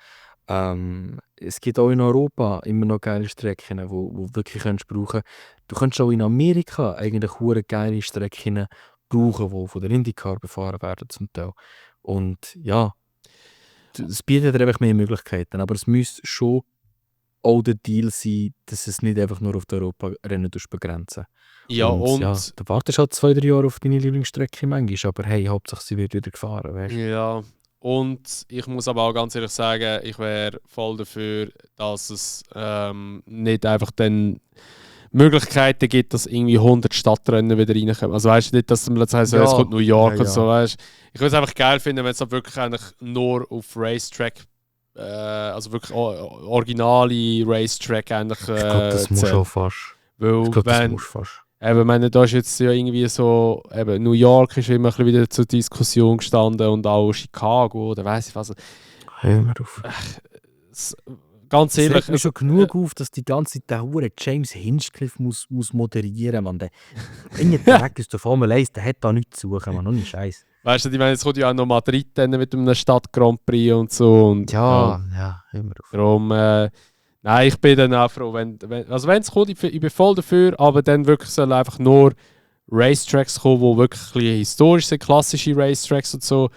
können. Es gibt auch in Europa immer noch geile Strecken, wo du wirklich brauchen kannst. Du kannst auch in Amerika eigentlich hure geile Strecken brauchen, die von der IndyCar befahren werden zum Teil. Und ja, es bietet dir einfach mehr Möglichkeiten. Aber es müsste schon auch der Deal sein, dass es nicht einfach nur auf die Europa-Rennen begrenzen. Ja, und du wartest halt 2-3 Jahre auf deine Lieblingsstrecke manchmal, aber hey, Hauptsache sie wird wieder gefahren, weißt du? ja. Und ich muss aber auch ganz ehrlich sagen, ich wäre voll dafür, dass es nicht einfach dann Möglichkeiten gibt, dass irgendwie 100 Stadtrennen wieder reinkommen. Also weißt du nicht, dass man jetzt heißt, Ja. jetzt kommt New York Ja, und ja. so, weißt du. Ich würde es einfach geil finden, wenn es halt wirklich eigentlich nur auf Racetrack, also wirklich originale Racetrack eigentlich Ich glaube, das muss zählt. auch fast. Weil Ich glaube, das wenn, muss fast. eben, meine, da ist jetzt ja irgendwie so, eben New York ist immer ein bisschen wieder zur Diskussion gestanden und auch Chicago oder weiss ich was. Hör mir auf. Ganz Es ehrlich, regt mich schon genug auf, dass die ganze Zeit der hure James Hinchcliffe muss moderieren muss. Irgendein Dreck ist der Formel 1, der hat da nichts zu suchen, man. Ohne Scheiß. weißt du, ich meine, jetzt kommt ja auch noch Madrid dann mit einem Stadt Grand Prix und so. Und, Ja, hör mir auf. Darum, nein, ich bin dann auch froh, wenn es kommt, ich bin voll dafür, aber dann wirklich sollen einfach nur Racetracks kommen, die wirklich ein bisschen historisch sind, klassische Racetracks und so.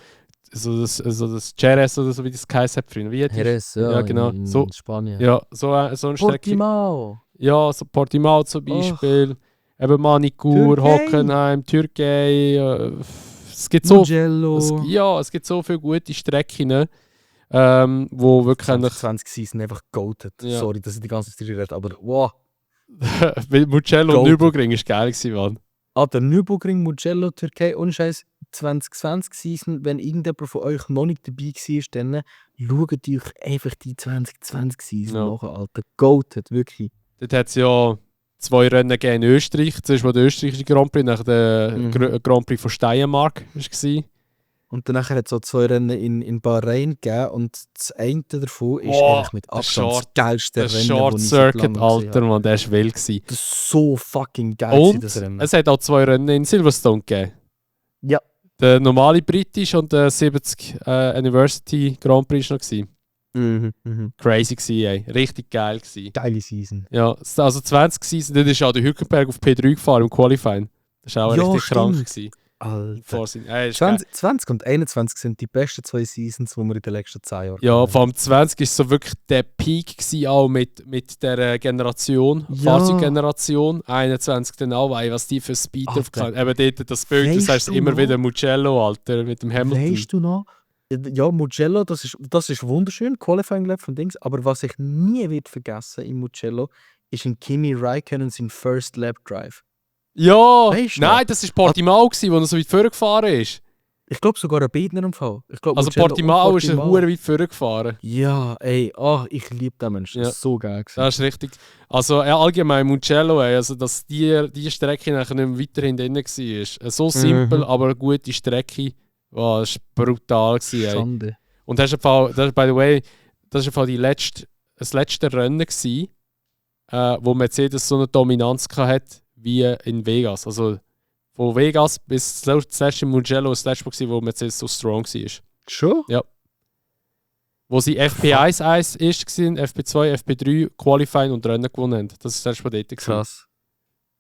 Also das Jerez oder so, wie das geheißen hat früher. Wie hat die- Jerez, Ja, genau. in So- Spanien. Ja, so ein Strecke. Portimao. Ja, so Portimao zum Beispiel. Eben Manicourt, Türkei. Hockenheim, Türkei. Es gibt so Mugello. es gibt so viele gute Strecken, wo wirklich eigentlich 20 Season einfach goated. Ja. Sorry, dass ich die ganze Zeit rede, aber wow. weil Mugello und Gold. Nürburgring ist geil gewesen, Mann. Der Nürburgring, Mugello, Türkei, ohne Scheiß 2020 Season, wenn irgendjemand von euch noch nicht dabei war, dann schaut euch einfach die 2020 Season Ja. nach, Alter. Goated, wirklich. Dort hat es ja 2 Rennen gegeben in Österreich. Zuerst war der österreichische Grand Prix, nachher der Grand Prix von Steiermark war. Und danach hat es so 2 Rennen in Bahrain gegeben und das eine davon ist Boah, eigentlich mit der Abstand das Short- geilste Der Rennen, Short das ich seit Circuit, langem Alter, gesehen habe. Mann, der war wild gewesen. Das ist so fucking geil, Und das Rennen. es hat auch 2 Rennen in Silverstone gegeben. Ja. Der normale britische und der 70 Anniversary Grand Prix war noch gewesen. Crazy gewesen, ey. Richtig geil gewesen. Geile Season. Ja, also 20 Season, dann ist auch der Hülkenberg auf P3 gefahren im Qualifying. Das war auch Ja, richtig krank stimmt. gewesen. Alter. Vorsinn. Ist geil. 20 und 21 sind die besten 2 Seasons, die wir in den letzten 10 Jahren Ja, hatten. vor allem 20 war so wirklich der Peak gewesen, auch mit der Generation, Ja. Fahrzeuggeneration. 21 dann auch, weil was die für Speed Alter. aufgehauen. Eben dort das Bild, du Weisst sagst du immer noch? wieder Mugello, Alter, mit dem Hamilton. Weißt du noch? Ja, Mugello, das ist wunderschön, Qualifying Lap von Dings, aber was ich nie wird vergessen im Mugello, ist ein Kimi Räikkönen sein First Lap Drive. Ja! Weisst du Nein, noch? das war Portimao, gewesen, wo er so weit vorgefahren ist. Ich glaube sogar ein Beidner im Fall. Ich glaub, Also Mugello und Portimao ist er hure weit vorgefahren. Ja, ey, ich liebe den Menschen. Ja. Das ist so geil gewesen. Das ist richtig. Also allgemein Mugello, ey, also dass die Strecke nachher nicht mehr weiterhin drin war. So simpel, aber eine gute Strecke. Wow, das war brutal gewesen, ey. Schande. Und das ist im Fall, by the way, das ist im Fall das letzte Rennen gewesen, wo Mercedes so eine Dominanz hatte wie in Vegas. Also Von Vegas bis das letzte Mugello das letzte Mal, wo Mercedes so strong war. Schon? Ja. Wo sie FP1 ist, FP2, FP3 Qualifying und Rennen gewonnen haben. Das ist das erste Mal dort. Krass.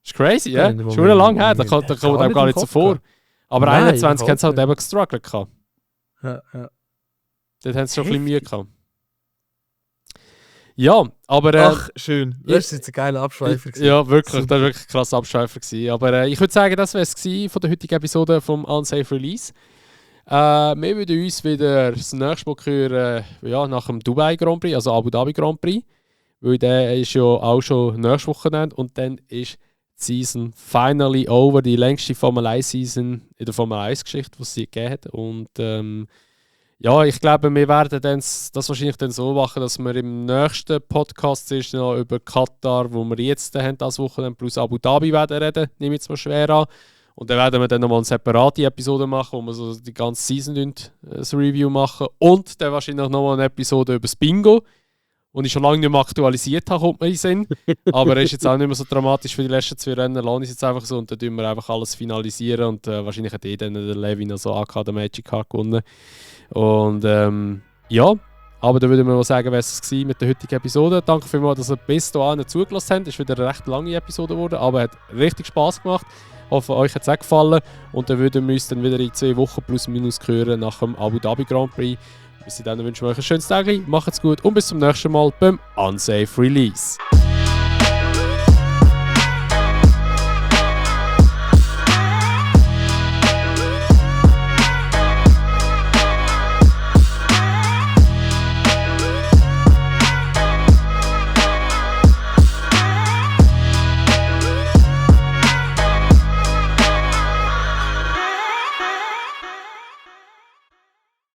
Das ist crazy, ja? Ja, Schon lang her, da kommt einem gar nicht so vor. Aber Nein, 21 haben sie halt überhaupt eben gestruggelt gehabt. Ja. Dort haben sie schon ein bisschen Mühe gehabt. Ja, aber... Ach, schön. Das ist jetzt ein geiler Abschweifer. Ja, wirklich. Super. Das war wirklich ein krasser Abschweifer gewesen. Aber ich würde sagen, das wäre es von der heutigen Episode vom Unsafe Release. Wir würden uns wieder das nächste Mal hören, nach dem Dubai Grand Prix, also Abu Dhabi Grand Prix. Weil der ist ja auch schon nächstes Wochenende und dann ist die Season finally over, die längste Formel 1 Season in der Formel 1 Geschichte, die es gegeben hat. Und ich glaube, wir werden das wahrscheinlich dann so machen, dass wir im nächsten Podcast noch über Katar, wo wir jetzt haben, das Wochenende plus Abu Dhabi werden reden, nehme ich jetzt mal schwer an. Und dann werden wir dann nochmal eine separate Episode machen, wo wir so die ganze Season ein Review machen. Und dann wahrscheinlich nochmal eine Episode über das Bingo, den ich schon lange nicht mehr aktualisiert habe, kommt mir in den Sinn. Aber er ist jetzt auch nicht mehr so dramatisch für die letzten 2 Rennen. Lass es jetzt einfach so und dann tun wir einfach alles finalisieren. Und wahrscheinlich hat dann der Levin also AK der Magic Card gewonnen. Und aber dann würde ich mal sagen, wäre es mit der heutigen Episode. Danke vielmals, dass ihr bis hierhin zugelassen habt. Es ist wieder eine recht lange Episode geworden, aber hat richtig Spass gemacht. Ich hoffe, euch hat es auch gefallen. Und dann würden wir uns dann wieder in 2 Wochen plus minus hören nach dem Abu Dhabi Grand Prix. Bis dahin wünschen wir euch ein schönes Tag, macht's gut und bis zum nächsten Mal beim Unsafe Release.